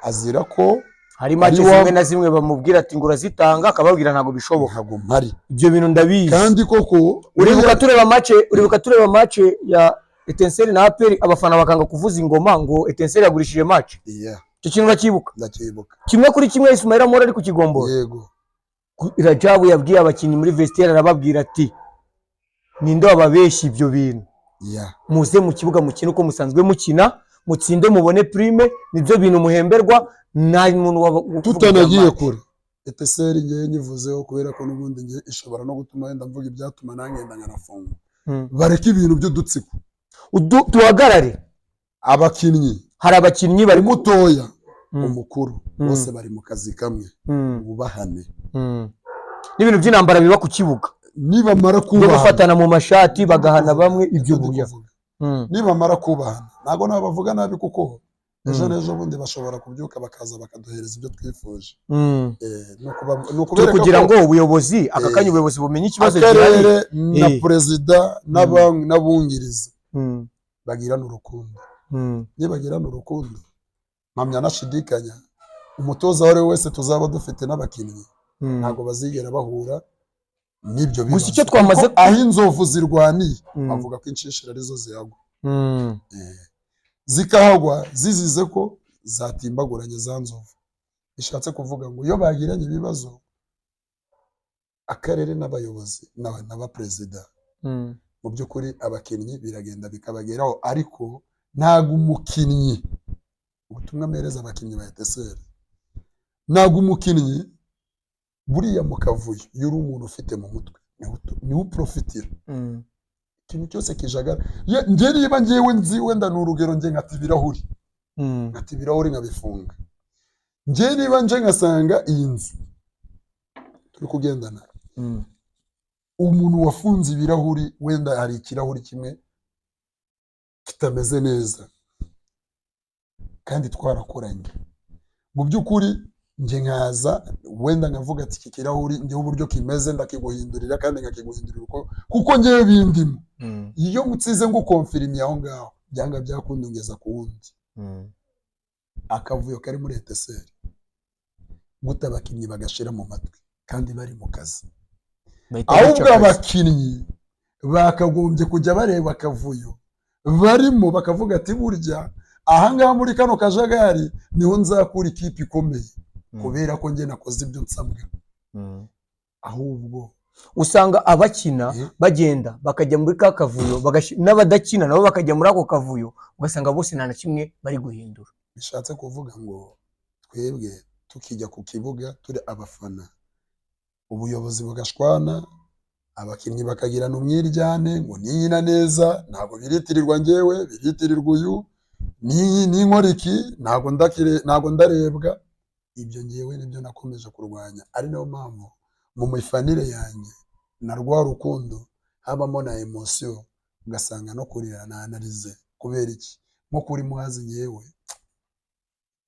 azira ko hari match ari wa- zimwe na zimwe bamubwira ati ngo urazitanga, akababwira ntabwo bishoboka. Ntabwo mpari. Ibyo bintu ndabizi. Kandi koko Uribuka tureba match, uribuka tureba match ya Etincelles na APR, abafana bakanga kuvuza ingoma ngo Etincelles yagurishije match? Yeah. Icyo kintu urakibuka? Ndacyibuka. 1-1, Ismaila Mora ari kukigombora. Yego. Rajabu yabwiye abakinnyi muri vestiaire, arababwira ati ninde wababeshya ibyo bintu? Muze mu kibuga mukine uko musanzwe mukina, mutsinde mubone prime, nibyo bintu muhemberwa. Nta muntu uvuga Tutanagiye ibya match. kure, Etincelles ngewe nyivuzeho kubera ko n'ubundi ngewe ishobora no gutuma wenda mvuga ibyatuma nangenda nkanafunga. Bareke ibintu by'udutsiko. Tuhagarare. Abakinnyi, Hari abakinnyi bari umutoya, umukuru, bose bari mu kazi kamwe, bubahane. N'ibintu by'intambara biba ku kibuga Nibamara byo kubahana, gufatana mu mashati bagahana bamwe, ibyo Nibyo ndi buya. kuvuga. Nibamara kubahana, ntabwo nabo bavuga nabi, kuko ejo n'ejo bundi bashobora kubyuka bakaza bakaduhereza ibyo twifuje. Ni Turi ukubereka kugira ko ngo ubuyobozi aka kanya ubuyobozi bumenye ikibazo gihari. Akarere na perezida n'abungiriza bagirana urukundo. Nibagirana urukundo, mpamya nashidikanya umutoza uwo ari we wese tuzaba dufite n'abakinnyi ntabwo bazigera bahura n'ibyo bibazo. Gusa icyo twamaze Kuko aho inzovu zirwaniye, bavuga ko inshishiro arizo zihagwa. Zikahagwa zizize ko zatimbaguranye za nzovu. Bishatse kuvuga ngo iyo bagiranye ibibazo, akarere n'abayobozi n'abaperezida, mu by'ukuri abakinnyi biragenda bikabageraho. Ariko ntabwo umukinnyi, ubutumwa mpereza abakinnyi ba Etincelles, ntabwo umukinnyi buriya mu kavuyo, iyo uri umuntu ufite mu mutwe niwe uprofitira. Ikintu cyose kijagara. Njye niba ngewe nzi, wenda ni urugero, njye nkata ibirahuri, nkata ibirahuri nkabifunga, njye niba nje nkasanga iyi nzu turi kugendana, umuntu wafunze ibirahuri, wenda hari ikirahuri kimwe kitameze neza kandi twarakoranye, mu by'ukuri njye nkaza wenda nkavuga ati iki kirahuri njyewe uburyo kimeze ndakiguhindurira, kandi nkakiguhindurira uko kuko njyewe bindimo. Iyo mutsinze ngo ukonfirimiye aho ngaho, byanga byakunda ungeza ku wundi. Akavuyo kari muri Etincelles guta abakinnyi bagashira mu matwi kandi bari mu kazi. Bahita baca Ahubwo akazi. abakinnyi bakagombye kujya bareba akavuyo barimo, bakavuga ati burya ahangaha muri kano kajagari niho nzakura ikipe ikomeye, kubera ko njye nakoze ibyo nsabwa. Ahubwo Usanga abakina bagenda bakajya muri ka kavuyo, n'abadakina nabo bakajya muri ako kavuyo, ugasanga bose nta na kimwe bari guhindura. Bishatse kuvuga ngo twebwe tukijya ku kibuga turi abafana, ubuyobozi bugashwana, abakinnyi bakagirana umwiryane ngo ninkina neza ntabwo biritirirwa njyewe, biritirirwa uyu, ninkora iki ntabwo ndarebwa. Ibyo ngewe nibyo nakomeje kurwanya, ari nayo mpamvu mu mifanire yanjye Na rwa rukundo habamo na émotion, ugasanga no kurira na analyse. Kubera iki? Nko kuri Muhazi, nyewe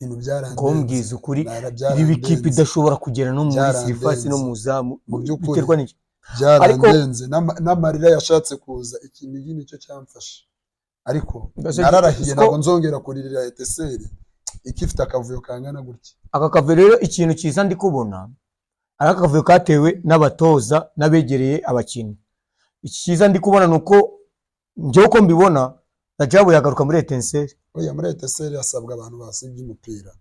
ibintu byarandenze. Ngombwiza ukuri, Byarandenze. ibi ikipe idashobora kugera no muri Byarandenze. surface no mu zamu, Mu by'ukuri. biterwa n'iki? Byarandenze. N'amarira yashatse kuza. Ikintu iki nicyo cyamfashe, ariko nararahiye, ntabwo nzongera kuririra Etincelles ikifite akavuyo kangana gutya. Aka kavuyo rero, ikintu cyiza ndi kubona ari aka kavuyo katewe n'abatoza n'abegereye abakinnyi. Iki cyiza ndi kubona ni uko njyewe uko mbibona, Rajabu yagaruka muri Etincelles. Oya, muri Etincelles hasabwa abantu basibye umupira.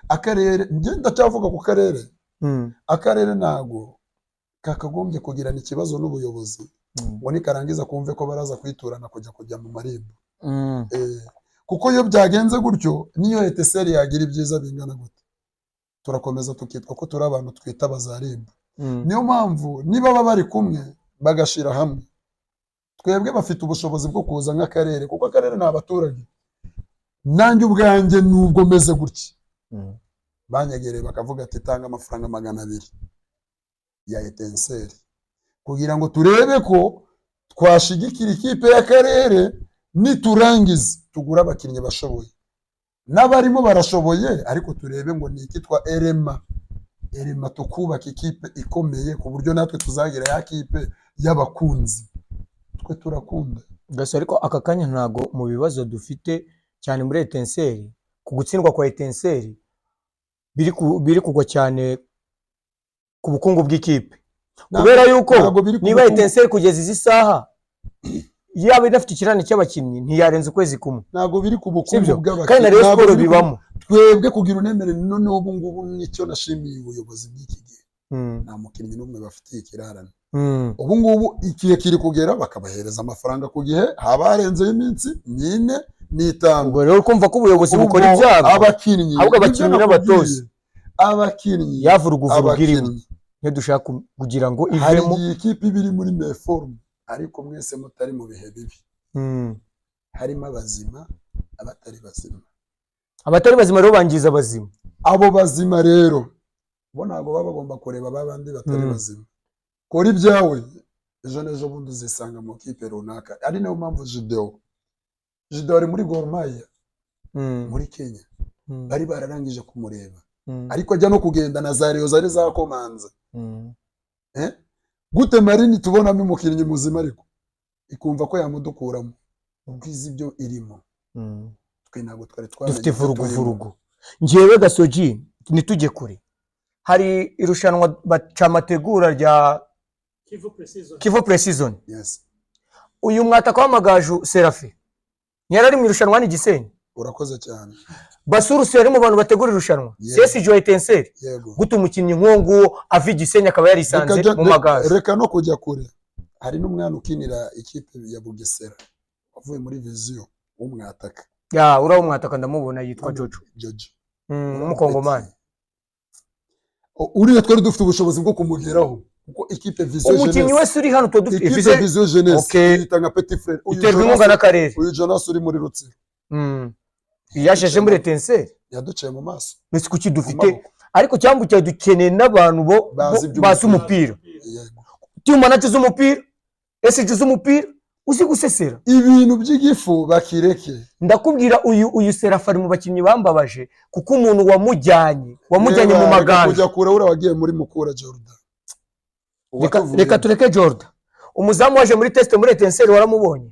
Akarere, njye ndacyavuga ku karere. Akarere ntago kakagombye kugirana ikibazo n'ubuyobozi ngo nikarangiza kumve ko baraza kwiturana kujya mu marembo. Kuko iyo byagenze gutyo, niyo Etincelles yagira ibyiza bingana gute, turakomeza tukitwa ko turi abantu twita bazaremba. Niyo mpamvu niba baba bari kumwe bagashira hamwe, twebwe bafite ubushobozi bwo kuza nk'akarere, kuko akarere ni abaturage. Nanjye ubwanjye nubwo meze gutya, banyegereye bakavuga ati: "Tanga amafaranga 200 ya Etincelles kugira ngo turebe ko twashigikira ikipe y'akarere, niturangiza tugure abakinnyi bashoboye." N'abarimo barashoboye, ariko turebe ngo ni ikitwa erema erema, tukubaka ikipe ikomeye ku buryo natwe tuzagira ya kipe y'abakunzi. Twe turakunda. Gusa ariko aka kanya ntago mu bibazo dufite cyane muri Etincelles, ku gutsindwa kwa Etincelles biri kugwa cyane ku bukungu bw'ikipe, kubera yuko Ntabwo biri ku niba bukungu. Etincelles kugeza izi saha yaba idafite ikirane cy'abakinnyi, ntiyarenza ukwezi kumwe. Ntabwo biri ku bukungu Sibyo? bw'abakinnyi. Kandi na Rayon Ntabwo Sport biri ku- bibamo. Twebwe kugira unemere noneho ubu ngubu nicyo nashimiye ubuyobozi bw'iki gihe, nta mukinnyi n'umwe bafitiye ikirarane. Ubu ngubu igihe kiri kugera bakabahereza amafaranga ku gihe, haba harenzeho iminsi n'ine n'itanu. Ubwo rero kumva ko ubuyobozi bukora Ubwo ibyabwo, abakinnyi, ahubwo abakinnyi nibyo n'abatoza. nakubwiye. Abakinnyi, Yavuruguvurugu irimo, abakinnyi, niyo dushaka kugira ngo hari ivemo. igihe ikipe iba iri muri méforme, ariko mwese mutari mu bihe bibi, harimo abazima, abatari bazima. Abatari bazima rero bangiza abazima. Abo bazima rero bo ntabwo baba bagomba kureba ba bandi batari bazima. Kora ibyawe, ejo n'ejo bundi uzisanga mu kipe runaka. Ari nayo mpamvu Jideo ari muri Gor Mahia muri Kenya. Bari bararangije kumureba, ariko ajya no kugenda na za Rayon zari zakomanze. Eh? Gute Marine tubonamo umukinnyi muzima, ariko ikumva ko yamudukuramo ubwiza ibyo irimo? Twe ntabwo twari twamenye Dufite ibyo turimo. Vuruguvurugu. Njyewe Gasogi, ntitujye kure, hari irushanwa bacamategura rya Kivu Precision. Kivu Precision. Yes. Uyu mwataka w'Amagaju Serafi ntiyari ari mu irushanwa ni Gisenyi? Urakoze cyane. Basurusu yari mu bantu bategura irushanwa. Yeah. CSG wa Etincelles. Yego. Gute umukinnyi nk'uwo nguwo ava i Gisenyi akaba yarisanze mu Magaju? Reka no kujya kure, hari n'umwana ukinira ikipe ya Bugesera wavuye muri Vision w'umwataka. Ya, uriya w'umwataka ndamubona, yitwa Jojo. Jojo. W'umukongomani. Uriya twari dufite ubushobozi bwo kumugeraho kuko ikipe Vision Umukinnyi Jeunesse, wese uri hano tuba dufite ikipe Vision. Vision Jeunesse yita nka petit frère. Uyu Iterwa Jonas- inkunga n'akarere. Uyu Jonas uri muri Rutsiro Yashaje muri Etincelles. yaduciye mu maso, Mbese kuki mu dufite maboko. Ariko cyangwa dukeneye n'abantu bo Bazi bazi iby'umupira. umupira. Yego. Team manager z'umupira, SG z'umupira, uzi gusesera. Ibintu by'igifu bakireke. Ndakubwira, uyu Serafa ari mu bakinnyi bambabaje, kuko umuntu wamujyanye mu Reba, reka Magaju. kujya kure, uriya wagiye muri Mukura, Jordan. Reka tureke Jordan. Umuzamu waje muri test muri Etincelles waramubonye,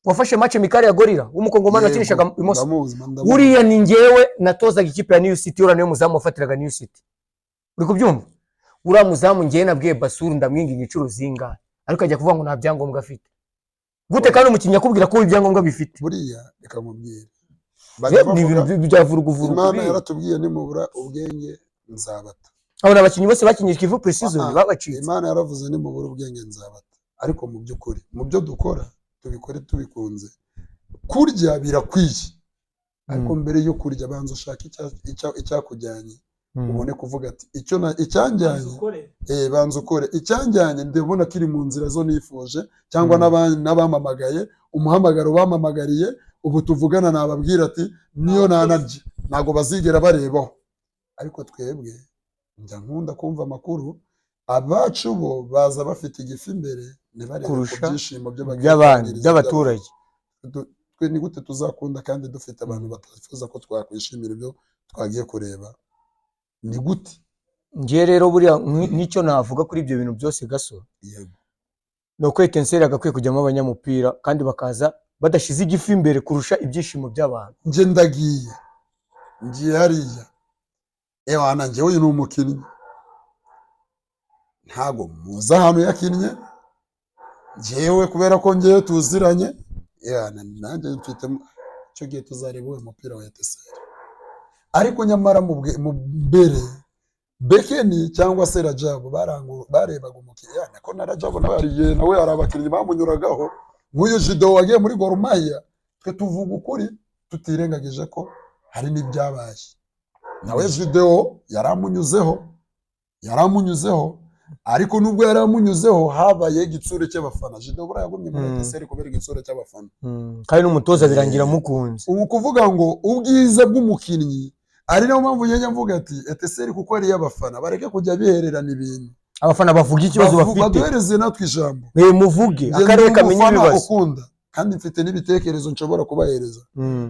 wafashe match amicale ya Gorilla, w'umukongomani wakinishaga imoso? Ndamuzi, ndamuzi. Uriya ni njyewe natozaga ikipe ya New City, uriya niwe muzamu wafatiraga New City, uri kubyumva? Uriya muzamu njyewe nabwiye Basuru, ndamwinginga inshuro zingahe, ariko ajya kuvuga ngo nta byangombwa afite. Gute kandi umukinnyi akubwira ko ibyangombwa bifite? Buriya reka mubwire, bajya Ni ibintu bavuga bya vuruguvurugu. Imana yaratubwiye: "Nimubura ubwenge nzabata." Abona abakinnyi bose bakinnye Kivu Precision Ah, ah. babacitse. Imana yaravuze: "Nimubura ubwenge nzabata." Ariko mu by'ukuri, mu byo dukora tubikore tubikunze. Kurya birakwiye, ariko mbere yo kurya banza ushake icyakujyanye, ubone kuvuga ati icyo icyanjyanye. Ukore. Banza ukore. Icyanjyanye ndabona kiri mu nzira zo nifuje, cyangwa n'abamamagaye, umuhamagaro bamamagariye ubu tuvugana, nababwira ati niyo nanarya ntabwo bazigera barebaho. Ariko twebwe njya nkunda kumva amakuru. Abacu bo baza bafite igifu imbere, ntibarebe ku Kurusha byishimo byo bagiye by'abandi, kwangiriza. By'abaturage. Twe ni gute tuzakunda kandi dufite abantu batifuza ko twakwishimira ibyo twagiye kureba? Ni gute? Ngiye rero buriya n'icyo navuga kuri ibyo bintu byose, Gaso, Yego. ni uko Etincelles agakwiye kujyamo abanyamupira kandi bakaza badashyize igifu imbere kurusha ibyishimo by'abantu. Njye ndagiye, ngiye hariya, ewana, njyewe uyu ni umukinnyi, ntago muzi ahantu yakinnye. Njyewe kubera ko ngewe tuziranye, ewana, nanjye mfite icyo gihe tuzareba uwo mupira wa Etincelles. Ariko nyamara mu mbere Bekeni cyangwa se Rajabu barebaga umukinnyi, ewana, ko na Rajabu nawe hari igihe nawe hari abakinnyi bamunyuragaho, nk'uyu Jido wagiye muri Gor Mahia. Twe tuvuga ukuri tutirengagije ko hari n'ibyabaye. Nawe Jido yaramunyuzeho, ariko nubwo yaramunyuzeho habaye igitsure cy'abafana. Jido buriya yagumye muri Etincelles kubera igitsure cy'abafana. Kandi n'umutoza birangira mukunze. Ubu kuvuga ngo ubwiza bw'umukinnyi, ari nayo mpamvu njya mvuga ati Etincelles kuko ari iy'abafana, bareke kujya bihererana ibintu. Abafana bavuga ikibazo bafite. Baduhereze natwe ijambo. Muvuge, Njye akarere ndi kamenye umufana ibibazo. ukunda, kandi mfite n'ibitekerezo nshobora kubahereza.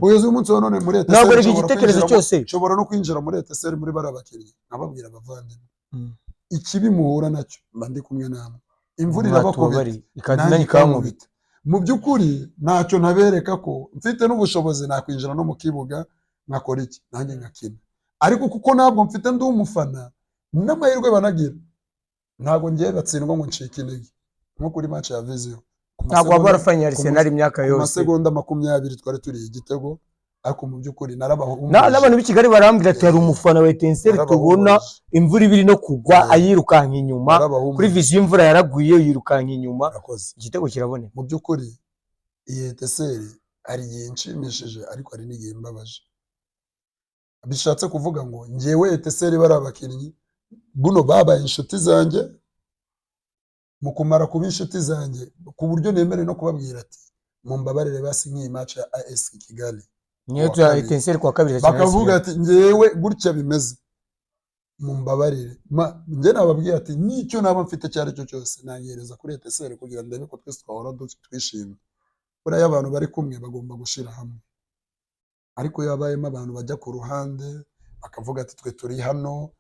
Kugeza uyu munsi wa none muri Ntabwo Etincelles reka nshobora igitekerezo cyose. Nshobora no kwinjira muri Etincelles, muri bariya bakinnyi, nkababwira: "Abavandimwe, ikibi muhura nacyo mba ndi kumwe namwe. Imvura irabakubita, Mwatubabariye nanjye nanjye ikankubita." ikankubita. Mu by'ukuri ntacyo ntabereka ko mfite n'ubushobozi, nakwinjira no mu kibuga nkakora iki, nanjye nkakina. Ariko kuko ntabwo mfite, ndi umufana, n'amahirwe banagira, ntabwo ngiye batsindwa ngo ncike intege, nko kuri match ya Vision. Ku Ntabwo waba warafanye Arsenal imyaka ku yose. masegonda 20 twari turiye igitego, ariko mu by'ukuri narabahumurije. N'abantu b'i Kigali barambwira ati hari umufana wa Etincelles tubona Narabahumurije. imvura iba iri no kugwa ayirukanka inyuma. Narabahumurije. Kuri Vision imvura yaraguye, yirukanka inyuma. Murakoze. Igitego kiraboneka. Mu by'ukuri iyi Etincelles hari igihe nshimishije, ariko hari n'igihe mbabaje. Bishatse kuvuga ngo ngewe Etincelles bari abakinnyi buno babaye inshuti zanjye. Mu kumara kuba inshuti zanjye, ku buryo nemerewe no kubabwira ati mumbabarire basi nk'iyi match ya AS Kigali Niyo kuwa tuya kabiri. Etincelles kuwa kabiri izakina na Bakavuga Kigali. ati ngewe gutya bimeze, mumbabarire. Njye nababwiye ati n'icyo naba mfite icyo ari cyo cyose nangereza kuri Etincelles kugira ngo ndebe ko twese twahora twishimye. Buriya iyo abantu bari kumwe bagomba gushyira hamwe, ariko iyo habayemo abantu bajya ku ruhande bakavuga ati twe turi hano,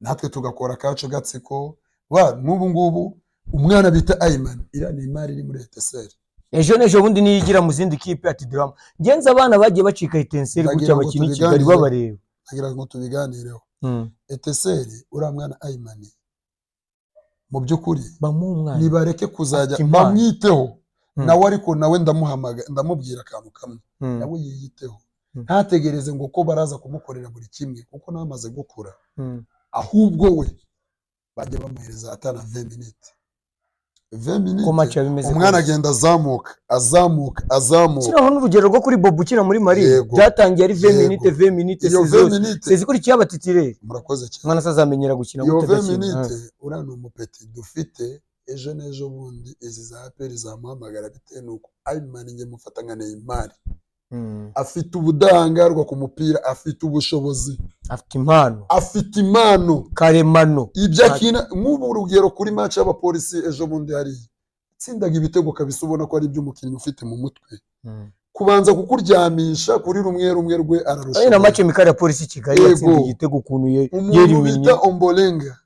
natwe tugakora akacu gatsiko wa n'ubu ngubu umwana bita Ayman, iriya ni imari iri muri Etincelles. Ejo n'ejo bundi niyigira mu zindi kipe ati drama ngenzi, abana bagiye bacika Etincelles Ndagira gutya ngo bakina i Kigali tubiganireho. babareba. Ndagira ngo tubiganireho. Etincelles, uriya mwana Ayman, mu by'ukuri Bamuha umwana. nibareke kuzajya Afite impano. bamwiteho. Nawe ariko nawe ndamuhamaga, ndamubwira akantu kamwe: nawe yiyiteho, ntategereze ngo ko baraza kumukorera buri kimwe, kuko nawe amaze gukura. Ahubwo we bajya bamuhereza atana 20 minutes, 20 Ko match minutes, yaba imeze umwana kose. agenda azamuka, azamuka, azamuka. Sinaho n'urugero rwo kuri Bob ukina muri Marine. Yego. Byatangiye ari 20 Yego. minutes, 20 minutes, Iyo saison 20 yose. minutes. Saison ikurikiye aba titulaire. Murakoze cyane. Umwana se azamenyera gukina Iyo gute 20 adakina? minutes, uriya ni umupeti dufite. Ejo n'ejo bundi izi za APR zamuhamagara, bitewe n'uko Ayman njye mufata nka Neymar. Afite ubudahangarwa ku mupira, afite ubushobozi. Afite impano. Afite impano karemano. Ibyo akina, nk'ubu urugero kuri match y'abapolisi ejo bundi hariya, atsindaga ibitego kabisa ubona ko ari iby'umukinnyi ufite mu mutwe, kubanza kukuryamisha kuri rumwe rumwe rwe Ari na ararusha. match mikari ya Polisi Kigali Yego. yatsinze igitego ukuntu Umuntu yerimiye. bita Ombolenga,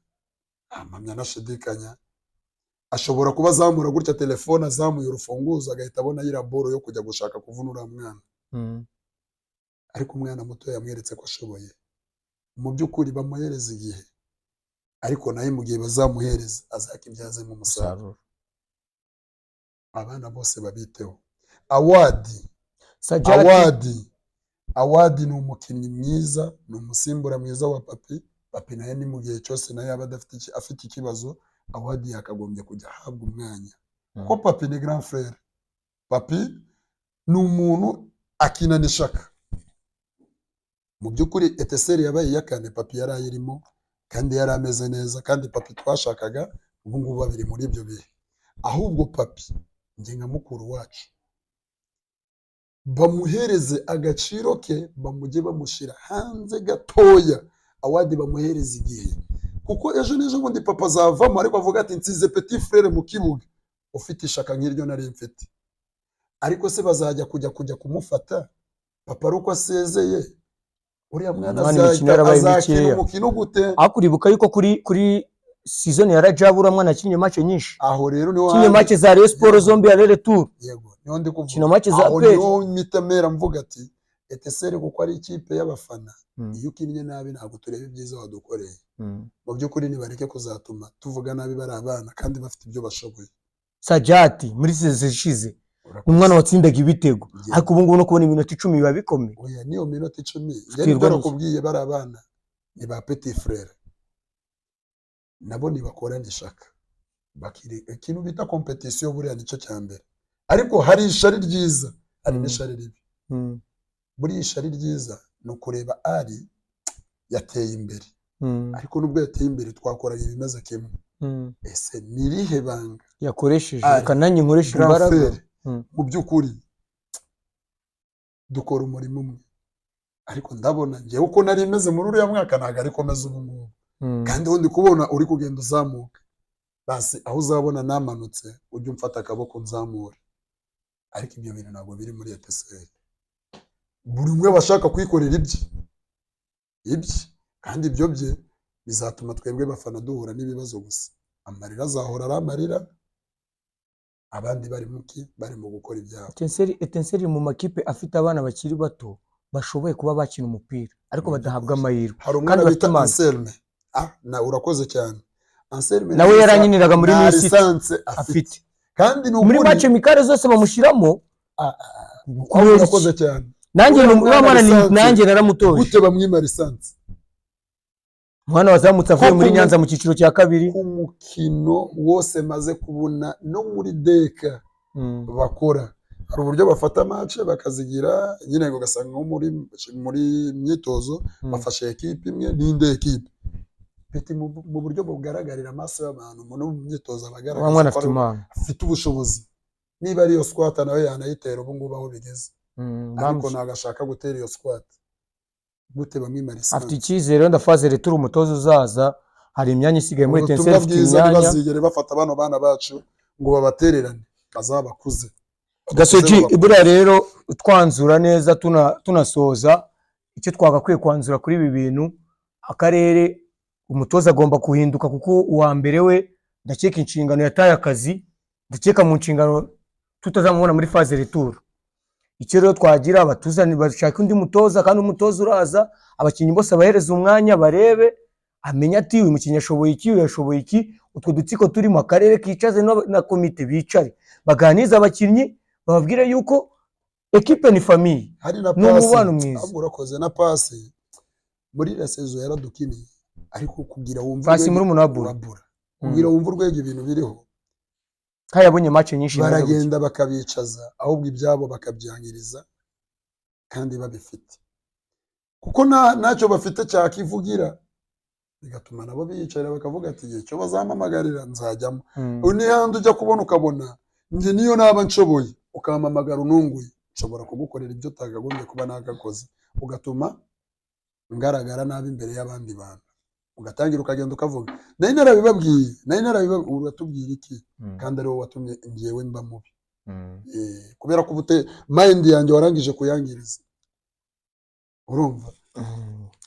mpamya nashidikanya ashobora kuba azamura gutya telefone, azamuye urufunguzo agahita abona yira boro yo kujya gushaka kuvuna uriya mwana. Ariko umwana muto yamweretse ko ashoboye. Mu by'ukuri bamuhereza igihe, ariko nawe mu gihe bazamuhereza azakibyazemo umusaruro. Abana bose babiteho. Awadi, Sajati. Awadi, Awadi ni umukinnyi mwiza, ni umusimbura mwiza wa Papi. Papi nawe ni mu gihe cyose nawe yaba adafite afite ikibazo, Awadi yakagombye kujya ahabwa umwanya, kuko Papi ni grand frère. Papi ni umuntu akinana ishaka. Mu by'ukuri Etincelles yabaye iya kane, Papi yari ayirimo kandi yari ameze neza, kandi Papi twashakaga ubu ngubu babiri muri ibyo bihe. Ahubwo Papi, njye nka mukuru wacu, bamuhereze agaciro ke, bamujye bamushyira hanze gatoya, Awadi bamuhereze igihe. Kuko ejo n'ejo bundi papa azavamo, ariko avuga ati nsize petit frère mu kibuga ufite ishaka nk'iryo nari mfite. Ariko se bazajya kujya kumufata papa ari uko asezeye? Uriya mwana Umwana imikino yarabaye azakina mikeya. umukino gute? Ariko uribuka yuko kuri season ya Rajabu uriya mwana yakinnye match nyinshi. Aho rero niho Yakinnye handi- match za Rayon Sport zombi ya retour. Yego, niho ndi kuvuga. Kina match za Aho APR. niho mpita mera mvuga ati Etincelles, kuko ari ikipe y'abafana, iyo ukinnye nabi ntabwo tureba ibyiza wadukoreye. Mu by'ukuri nibareke kuzatuma tuvuga nabi bari abana kandi bafite ibyo bashoboye. Sajati muri season ishize umwana watsindaga ibitego, ariko ubu ngubu no kubona iminota 10 biba bikomeye. Oya, niyo minota 10 njye Biterwa nibyo n'iki? nakubwiye, bari abana ni ba petit frère, nabo nibakorana ishaka bakiri ikintu bita compétition, buriya nicyo cya mbere. Ariko hari ishari ryiza, hari n'ishari ribi. Buriya ishari ryiza ni ukureba ari yateye imbere, ariko nubwo yateye imbere twakoraga ibimeze kimwe. Ese ni irihe banga Yakoresheje? Ari. Reka nanjye nkoresha grand imbaraga. frère? Mu by'ukuri dukora umurimo umwe, ariko ndabona njyewe uko nari meze muri uriya mwaka ntabwo ariko meze ubu ngubu. Kandi ubu ndi kubona uri kugenda uzamuka. Basi aho uzabona namanutse ujye umfata akaboko nzamure. Ariko ibyo bintu ntabwo biri muri Etincelles. Buri umwe aba ashaka kwikorera ibye ibye, kandi ibyo bye bizatuma twebwe bafana duhura n'ibibazo gusa. Amarira azahora ari amarira, abandi bari muki bari mu gukora ibyabo. Etincelles iri mu makipe afite abana bakiri bato bashoboye kuba bakina umupira, ariko badahabwa amahirwe. Hari umwana Kandi bafite bita impano. Anselme. Ah, na urakoze cyane. Anselme Nawe yarankiniraga muri nta New City. licence afite. Afite. Kandi ni Muri ukuri. match amicale zose bamushyiramo. Ah, Kubera iki? urakoze cyane. Nanjye Uriya uriya mwana lisansi. nanjye naramutoje. Gute bamwima licence? Umwana wazamutse avuye Ko muri Nyanza mu cyiciro cya kabiri. Ku mukino wose maze kubona no muri deka bakora, hari uburyo bafata match bakazigira nyine, ngo ugasanga nko muri myitozo bafashe ekipe imwe n'indi ekipe peti mu buryo bugaragarira amaso y'abantu. Umuntu mu myitozo aba Wa mwana agaragaza ko afite impano. afite ubushobozi. Niba ari iyo squat nawe yanayitera ubu ngubu aho bigeze, ariko ntabwo ashaka gutera iyo squat. Gute bamwima Afite lisansi? icyizere. Wenda phase retour umutoza uzaza, hari imyanya isigaye muri Ubutumwa Etincelles, ifite bwiza, imyanya. ntibazigere bafata bano bana bacu ngo babatererane, bazaba bakuze. Gasogi, Bakuze. buriya rero twanzura neza, tunasoza icyo twagakwiye kwanzura kuri ibi bintu: akarere, umutoza agomba guhinduka, kuko uwa mbere we ndakeka inshingano yataye akazi, ndakeka mu nshingano tutazamubona muri phase retour. Icyo rero twagira, abatuzani bashaka undi mutoza, kandi umutoza uraza abakinnyi bose abahereza umwanya, barebe, amenye ati uyu mukinnyi ashoboye iki, uyu ashoboye iki. Utwo dutsiko turimo, akarere kicaze na komite, bicare baganirize abakinnyi, bababwire yuko ekipe ni famille. Hari na Ni pasi. umubano mwiza. Ahubwo urakoze. Na pasi muri iriya saison yaradukiniye, ariko kugira wumve Pasi urwego- muri umunabura. Urabura kugira wumve urwego ibintu biriho. Kandi yabonye match nyinshi imaze gukina. Baragenda bakabicaza, ahubwo ibyabo bakabyangiriza kandi babifite, kuko ntacyo bafite cyakivugira, bigatuma nabo biyicarira bakavuga ati igihe cyo bazampamagarira nzajyamo. Ubu ni handi ujya kubona ukabona njye niyo naba nshoboye, ukampamagara ununguye, nshobora kugukorera ibyo utakagombye kuba nagakoze, ugatuma ngaragara nabi imbere y'abandi bantu, ugatangira ukagenda ukavuga nari narabibabwiye, nari narabibabwiye. Uratubwira iki kandi ari wowe watumye njyewe mba mubi? Kubera ko ubute mind yanjye warangije kuyangiriza, urumva?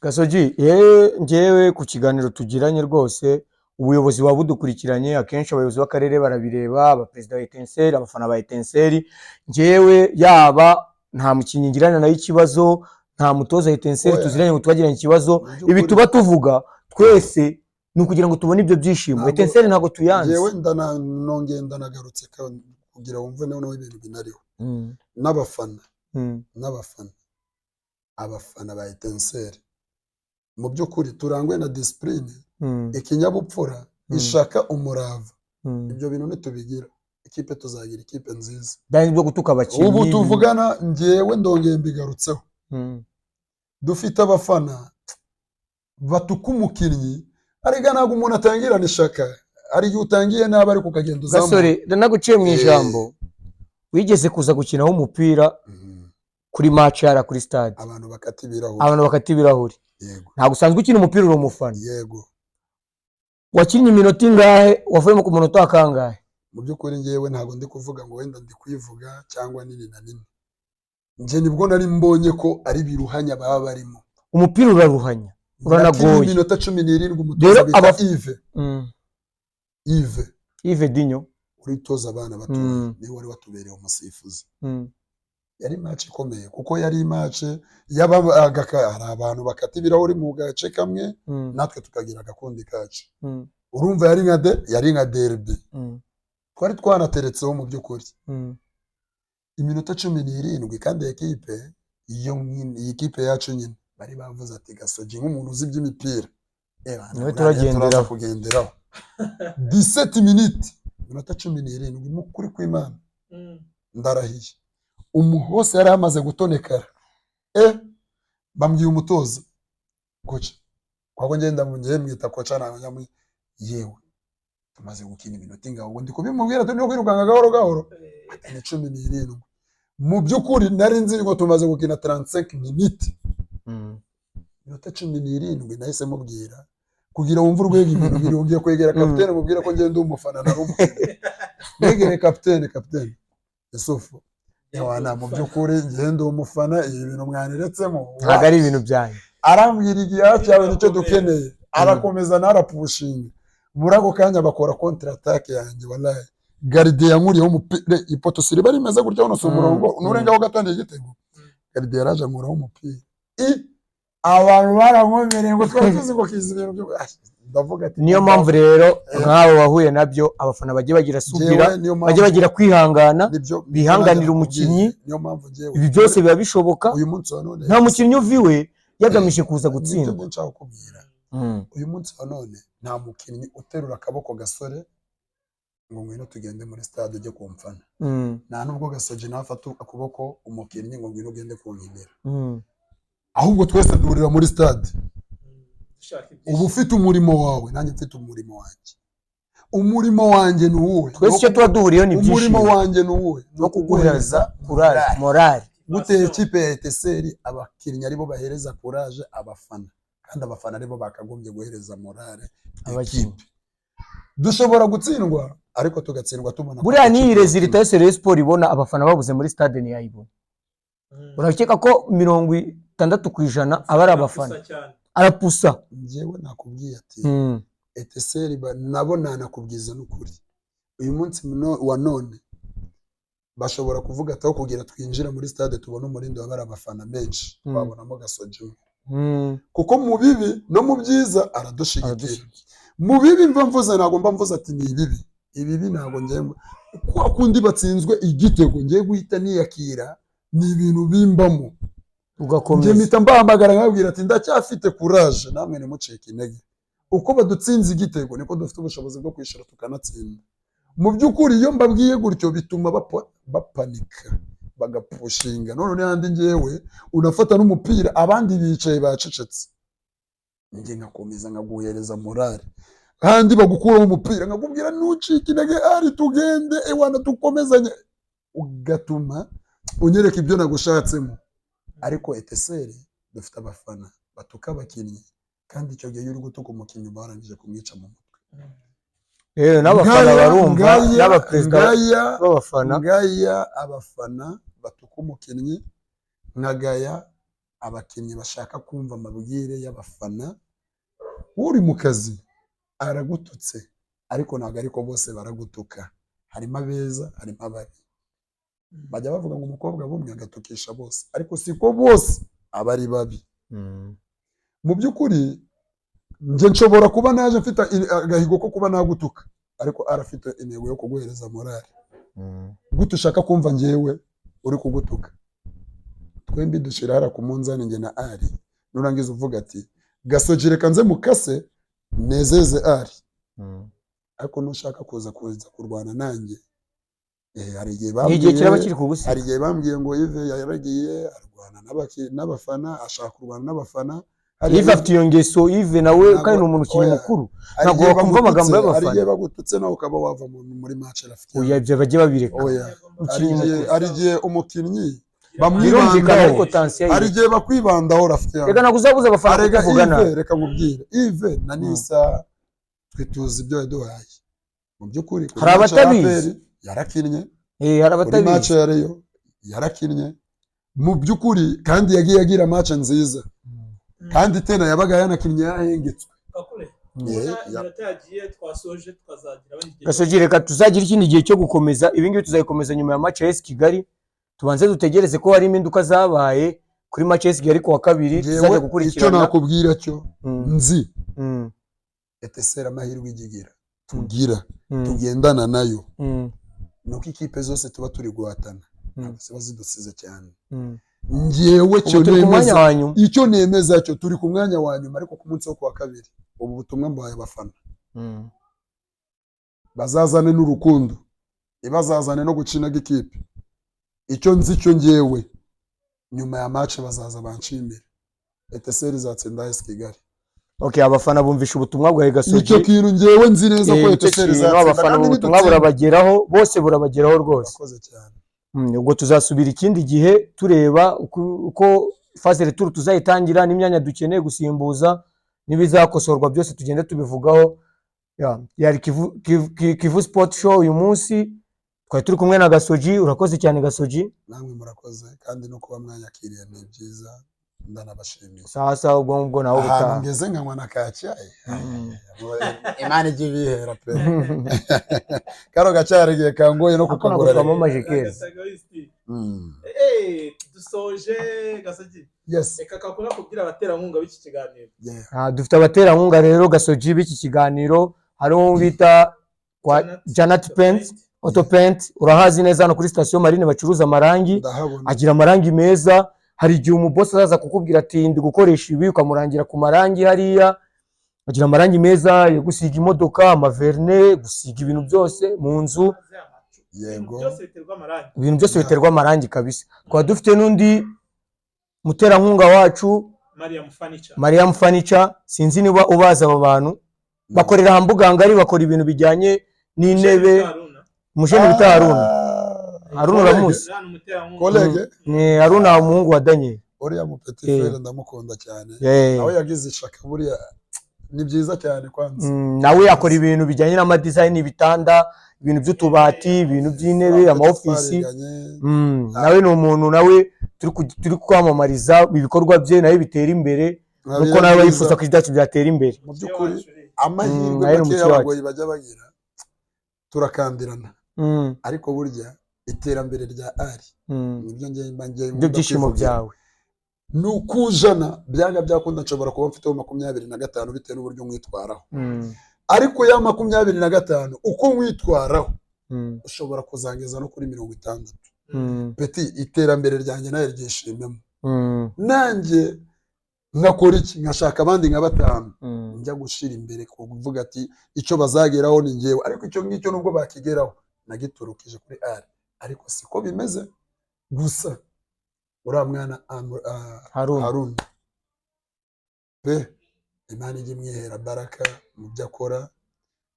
Gasogi, yewe njyewe ku kiganiro tugiranye rwose, ubuyobozi buba budukurikiranye. Akenshi abayobozi b'akarere barabireba, abaperezida ba Etincelles, abafana ba Etincelles. Njyewe yaba nta mukinnyi ngirana nawe ikibazo, nta mutoza Etincelles Oya. tuziranye ngo twagiranye ikibazo. Mu by'ukuri, Ibi tuba tuvuga twese ni ukugira ngo tubone ibyo byishimo. Ntabwo- Etincelles ntabwo tuyanze. Njyewe nongeye ndanagarutse kugira wumve noneho ibintu binariho n'abafana, n'abafana, abafana ba Etincelles, mu by'ukuri turangwe na discipline, ikinyabupfura, ishaka, umurava. Ibyo bintu nitubigira, ikipe tuzagira ikipe nziza. Byari byo gutuka abakinnyi. Ubu tuvugana njyewe ndongeye mbigarutseho, dufite abafana batuka umukinnyi, ariko ntabwo umuntu atangirana ishaka. Hari igihe utangiye nabi ariko ukagenda uzamuka. Gasore, ndanaguciye mu ijambo. Wigeze kuza gukinaho umupira kuri match yara kuri stade, abantu bakata ibirahuri. Abantu bakata ibirahuri. Yego. Ntabwo usanzwe ukina umupira, uri umufana. Yego. Wakinnye iminota ingahe? Wavuyemo ku munota wa kangahe? Mu by'ukuri ngewe ntabwo ndi kuvuga ngo wenda ndi kwivuga cyangwa nini na nini. Njye nibwo nari mbonye ko ari biruhanya baba barimo. Umupira uraruhanya, uranagoye. Nakinnye iminota 17, umutoza Rero bita Yves, Yves Yves Dinyo. Uritoza abana batoya, niwe wari watubereye umusifuzi. Yari match ikomeye, kuko yari match yabaga hari abantu bakata ibirahuri mu gace kamwe, natwe tukagira agakundi kacu. Urumva yari nka derby. Twari twanateretseho mu by'ukuri iminota 17, kandi ekipe iyo iyi kipe yacu nyine bari bavuze ati Gasogi nk'umuntu uzi iby'imipira, Niwe turagenderaho. Turaza kugenderaho 17 minutes, iminota 17. Mu kuri kw'Imana, ndarahiye, umuhose yari amaze gutonekara. Bambwiye umutoza coach, kwako ngenda ngiye mwita coach, ntabwo njya yewe tumaze gukina iminota ingabo, ngo ndi kubimubwira turi no kwirukanka gahoro gahoro. Ati ni 17. Mu by'ukuri nari nzi ngo tumaze gukina 35 minutes. Iminota 17 nahise mubwira, kugira wumve urwego ibintu biri, ugiye kwegera kapitene mubwira ko ngenda umufana nari umufana. Negere kapitene, kapitene Yusufu, ewana, mu by'ukuri ngenda umufana, ibi bintu mwaniretsemo Ntabwo ari ibintu byanyu. Arambwira igihe cyawe nicyo dukeneye. Arakomeza narapushinga. Muri ako kanya bakora contre attaque yanjye, wallahi gardien yankuriyeho umupira. Ipoto si riba rimeze gutya hano, si umurongo nurengaho gato igitego. Gardien yaraje ankuraho umupira. Abantu barankomereye ngo twari tuzi ngo kizi ibintu byo. Ah, ndavuga ati Niyo mpamvu rero nk'abo wahuye nabyo, abafana bagiye bagira subira, Njyewe niyo mpamvu bajye bagira kwihangana, nibyo bihanganira umukinnyi. Niyo mpamvu njyewe Ibi byose biba bishoboka. uyu munsi wa none Nta mukinnyi uva iwe yagamije kuza nibyo gutsinda. Njye nshaka kukubwira, uyu munsi wa none nta mukinnyi uterura akaboko gasore ngo ngwino tugende muri stade ujye kumfana. Nta nubwo Gasogi nafata akaboko umukinnyi ngo ngwino ugende kunkinira. Ahubwo twese duhurira muri stade. Uba ufite umurimo wawe, nanjye mfite umurimo wanjye. Umurimo wanjye ni uwuhe? Twese icyo tuba duhuriyeho ni Umurimo ibyishimo wanjye ni uwuhe? No kuguhereza courage, morale. Gutera ikipe ya Etincelles abakinnyi aribo bahereza courage abafana, kandi abafana aribo bakagombye guhereza morale abakinnyi. Ekipe dushobora gutsindwa, ariko tugatsindwa tubona ko Buriya ikipe n'iyi résultat yakina. yose Rayon Sport ibona, abafana babuze muri stade ntiyayibona. Urakeka ko 60% aba ari abafana, arapusa. Njyewe nakubwiye ati Etincelles nabo nanakubwiza n'ukuri, uyu munsi wa none bashobora kuvuga ati aho kugira twinjira muri stade tubone umurindi wabari abafana benshi, twabonamo Gasogi umwe, kuko mu bibi no mu byiza aradushigikira. Aradushigikira. Mu bibi mva mvuze, ntabwo mba mvuze ati ni ibibi, ibibi ntabwo ngiye kwa kundi batsinzwe igitego ngiye guhita niyakira, ni ibintu bimbamo njye. Ugakomeza. Mpita mbahamagara nkabwira ati ndacyafite courage, namwe ntimucike intege. Uko badutsinze igitego niko dufite ubushobozi bwo kwishyura tukanatsinda. Mu by'ukuri iyo mbabwiye gutyo bituma bapanika bagapushinga. None n'ahandi ngewe unafata n'umupira, abandi bicaye bacecetse, njye nkakomeza nkaguhereza morale. Kandi bagukuraho umupira nkakubwira ntucike intege, ari tugende, ewana dukomezanye, ugatuma unyereka ibyo nagushatsemo. Ariko Etincelles dufite abafana batuka abakinnyi, kandi icyo gihe iyo uri gutuka umukinnyi uba warangije kumwica mu mutwe. Rero n'abafana barumva, n'abaperezida b'abafana. Ngaya abafana batuka umukinnyi, nkagaya abakinnyi bashaka kumva amabwire y'abafana. Uri mu kazi aragututse, ariko ntabwo ariko bose baragutuka. Harimo abeza, harimo ababi. Bajya bavuga ngo umukobwa bumwe agatukisha bose, ariko siko bose aba ari babi. Mu by'ukuri njye nshobora kuba naje mfite agahigo ko kuba nagutuka, ariko arafite intego yo kuguhereza morale. Gute ushaka kumva njyewe uri kugutuka? Twembi dushyira hariya ku munzani, njye na ari, nurangiza uvuga ati Gasogi reka nze mukase nezeze ari. Ariko nushaka kuza kurwana nanjye, hari igihe Ni igihe kiraba bambwiye kiri kugusiga. Hari igihe bambwiye ngo Yves yaragiye arwana n'abafana, ashaka kurwana n'abafana. Hari Yves afite iyo ngeso, Yves nawe Ntabwo- kandi ni umuntu ukiri oya. mukuru. Hari Ntabwo igihe wakumva amagambo bagututse, hari y'abafana. igihe bagututse nawe ukaba wava muri match rafiki. Oya, ibyo bajye babireka. Oya, hari Umukinnyi igihe mukuru. hari igihe umukinnyi Birumvikana, bamwibandaho. ariko tansiyo Hari igihe bakwibandaho, rafiki yanjye. Reka ntabwo uzabuza abafana Arega kuvugana. Yves, reka nkubwire, Yves na nisa. Twe tuzi ibyo yaduhaye mu by'ukuri. Kuri Hari match ya abatabizi. APR yarakinnye. Hari Kuri match abatabizi. ya Rayon yarakinnye mu by'ukuri, kandi yagiye agira match nziza, kandi tena yabaga yanakinnye yahengetswe. Kakule, Eh, ubona iminota yagiye, twasoje, tukazagira abandi igihe. Gasogi, reka tuzagira ikindi gihe cyo gukomeza ibi ngibi, tuzabikomeza nyuma ya match ya AS Kigali. Tubanze dutegereze ko hari impinduka zabaye kuri match ya AS Kigali kuwa kabiri, Njyewe tuzajya icyo gukurikirana. nakubwira cyo nzi, Etincelles amahirwe igigira tugira, tugendana nayo, nuko ikipe zose tuba turi guhatana ntabwo ziba zidusize cyane. Njyewe cyo Ubu turi ku mwanya nemeza, wa nyuma. icyo nemeza cyo, turi ku mwanya wa nyuma, ariko ku munsi wo kuwa kabiri, ubu butumwa mbahaye abafana, bazazane n'urukundo, ntibazazane no gukinaga ikipe. Icyo nzi cyo, njyewe nyuma ya match bazaza banshimire. Etincelles izatsinda AS Kigali. Okay, abafana bumvisha ubutumwa bwawe, Gasogi. Icyo kintu njyewe nzi neza ko Icyo Etincelles kintu izatsinda, abafana kandi ubutumwa nidutsinda. burabageraho bose, burabageraho rwose. Urakoze cyane. Ubwo tuzasubira ikindi gihe tureba uko phase retour tuzayitangira n'imyanya dukeneye gusimbuza n'ibizakosorwa byose tugende tubivugaho. Yari Kivu Sport Show. Uyu munsi twari turi kumwe na Gasogi. Urakoze cyane, Gasogi. Namwe murakoze, kandi no kuba mwanyakiriye ni byiza, ndanabashimiye. Sawa sawa, ubwo ngubwo nawe Ahantu ubutaha. ngeze nkanywa na kacyayi, Imana ijya ibihera pe. Kano gacyayi igihe kangoye no Ako ntabwo kukagura rero. twamamaje keza. Agatagoisti. Dusoje, Gasogi. Yes. Reka kakora kubwira abaterankunga b'iki kiganiro. Yeah. Ah, dufite abaterankunga rero, Gasogi, b'iki kiganiro. Hariho uwo bita kwa Janet Paint, Auto Paint. Urahazi neza hano kuri sitasiyo Marine bacuruza amarangi. Ndahabona. Agira amarangi meza. Hari igihe umubosi azaza kukubwira ati ndi gukoresha ibi, ukamurangira ku marangi hariya. Agira amarangi meza yo gusiga imodoka, amavernis, gusiga ibintu byose mu nzu. Yego. Ibintu byose biterwa amarangi. Ibintu byose biterwa amarangi kabisa. Twaba dufite n'undi muterankunga wacu, Mariam Furniture. Mariam Furniture. Sinzi niba ubazi aba bantu, bakorera Hambugangari, bakora ibintu bijyanye n'intebe. Haruna. Umujene bita Haruna. Haruna uramuzi? Haruna umuterankunga. Collègue. Ni Haruna, umuhungu wa Daniel. Uriya mu petit frère ndamukunda cyane. Nawe yagize ishaka buriya, ni byiza cyane kwanza. Nawe akora ibintu bijyanye n'amadesign, ibitanda, ibintu by'utubati, ibintu by'intebe, ama office. Twariganye. Nawe ni umuntu nawe turi kwamamariza ibikorwa bye, nawe bitera imbere nuko nawe yifuza ko ibyacu byatera imbere. Mu by'ukuri amahirwe Nawe ni make umukire wacu. y'abagoyi bajya bagira, turakandirana, ariko burya iterambere rya ari nibyo njye mba ngiye Ibyo nkunda byishimo kwivugira. byawe. Ni ukujana byanga byakunda nshobora kuba mfiteho 25 bitewe n'uburyo nkwitwaraho, ariko ya 25 uko nkwitwaraho ushobora kuzangeza no kuri 60. Petit, iterambere ryanjye nawe ryishimemo, nanjye nkakora iki, nkashaka abandi nka batanu njya gushira imbere, kuvuga ati icyo bazageraho ni njyewe. Ariko icyo ngicyo nubwo bakigeraho nagiturukije kuri ari, ariko siko bimeze gusa. Uriya mwana Haruna. Haruna pe, Imana ijya imwihera baraka mu byo akora.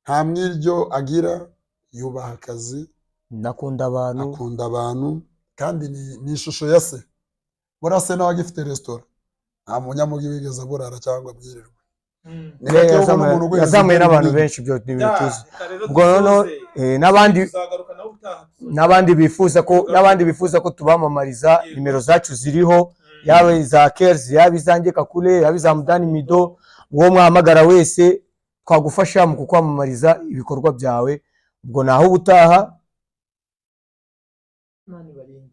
Nta mwiryo agira, yubaha akazi. Nakunda abantu. Akunda abantu, kandi ni ishusho ya se. Buriya se nawe agifite resitora, nta munyamugi wigeze aburara cyangwa abwirirwa. Ni gake ubona umuntu uguhereza Yazamuye ideni n'abantu rinini. benshi, ibyo ni ibintu tuzi. Reka rero Ubwo noneho dusoze. N'abandi Tuzagaruka nawe utaha. n'abandi bifuza ko tubamamariza, nimero zacu ziriho, yaba iza Kers, yaba izanjye Kakule, yaba iza Mudani Mido. Uwo mwahamagara wese twagufasha mu kukwamamariza ibikorwa byawe. Ubwo naho ubutaha. Imana ibarinde.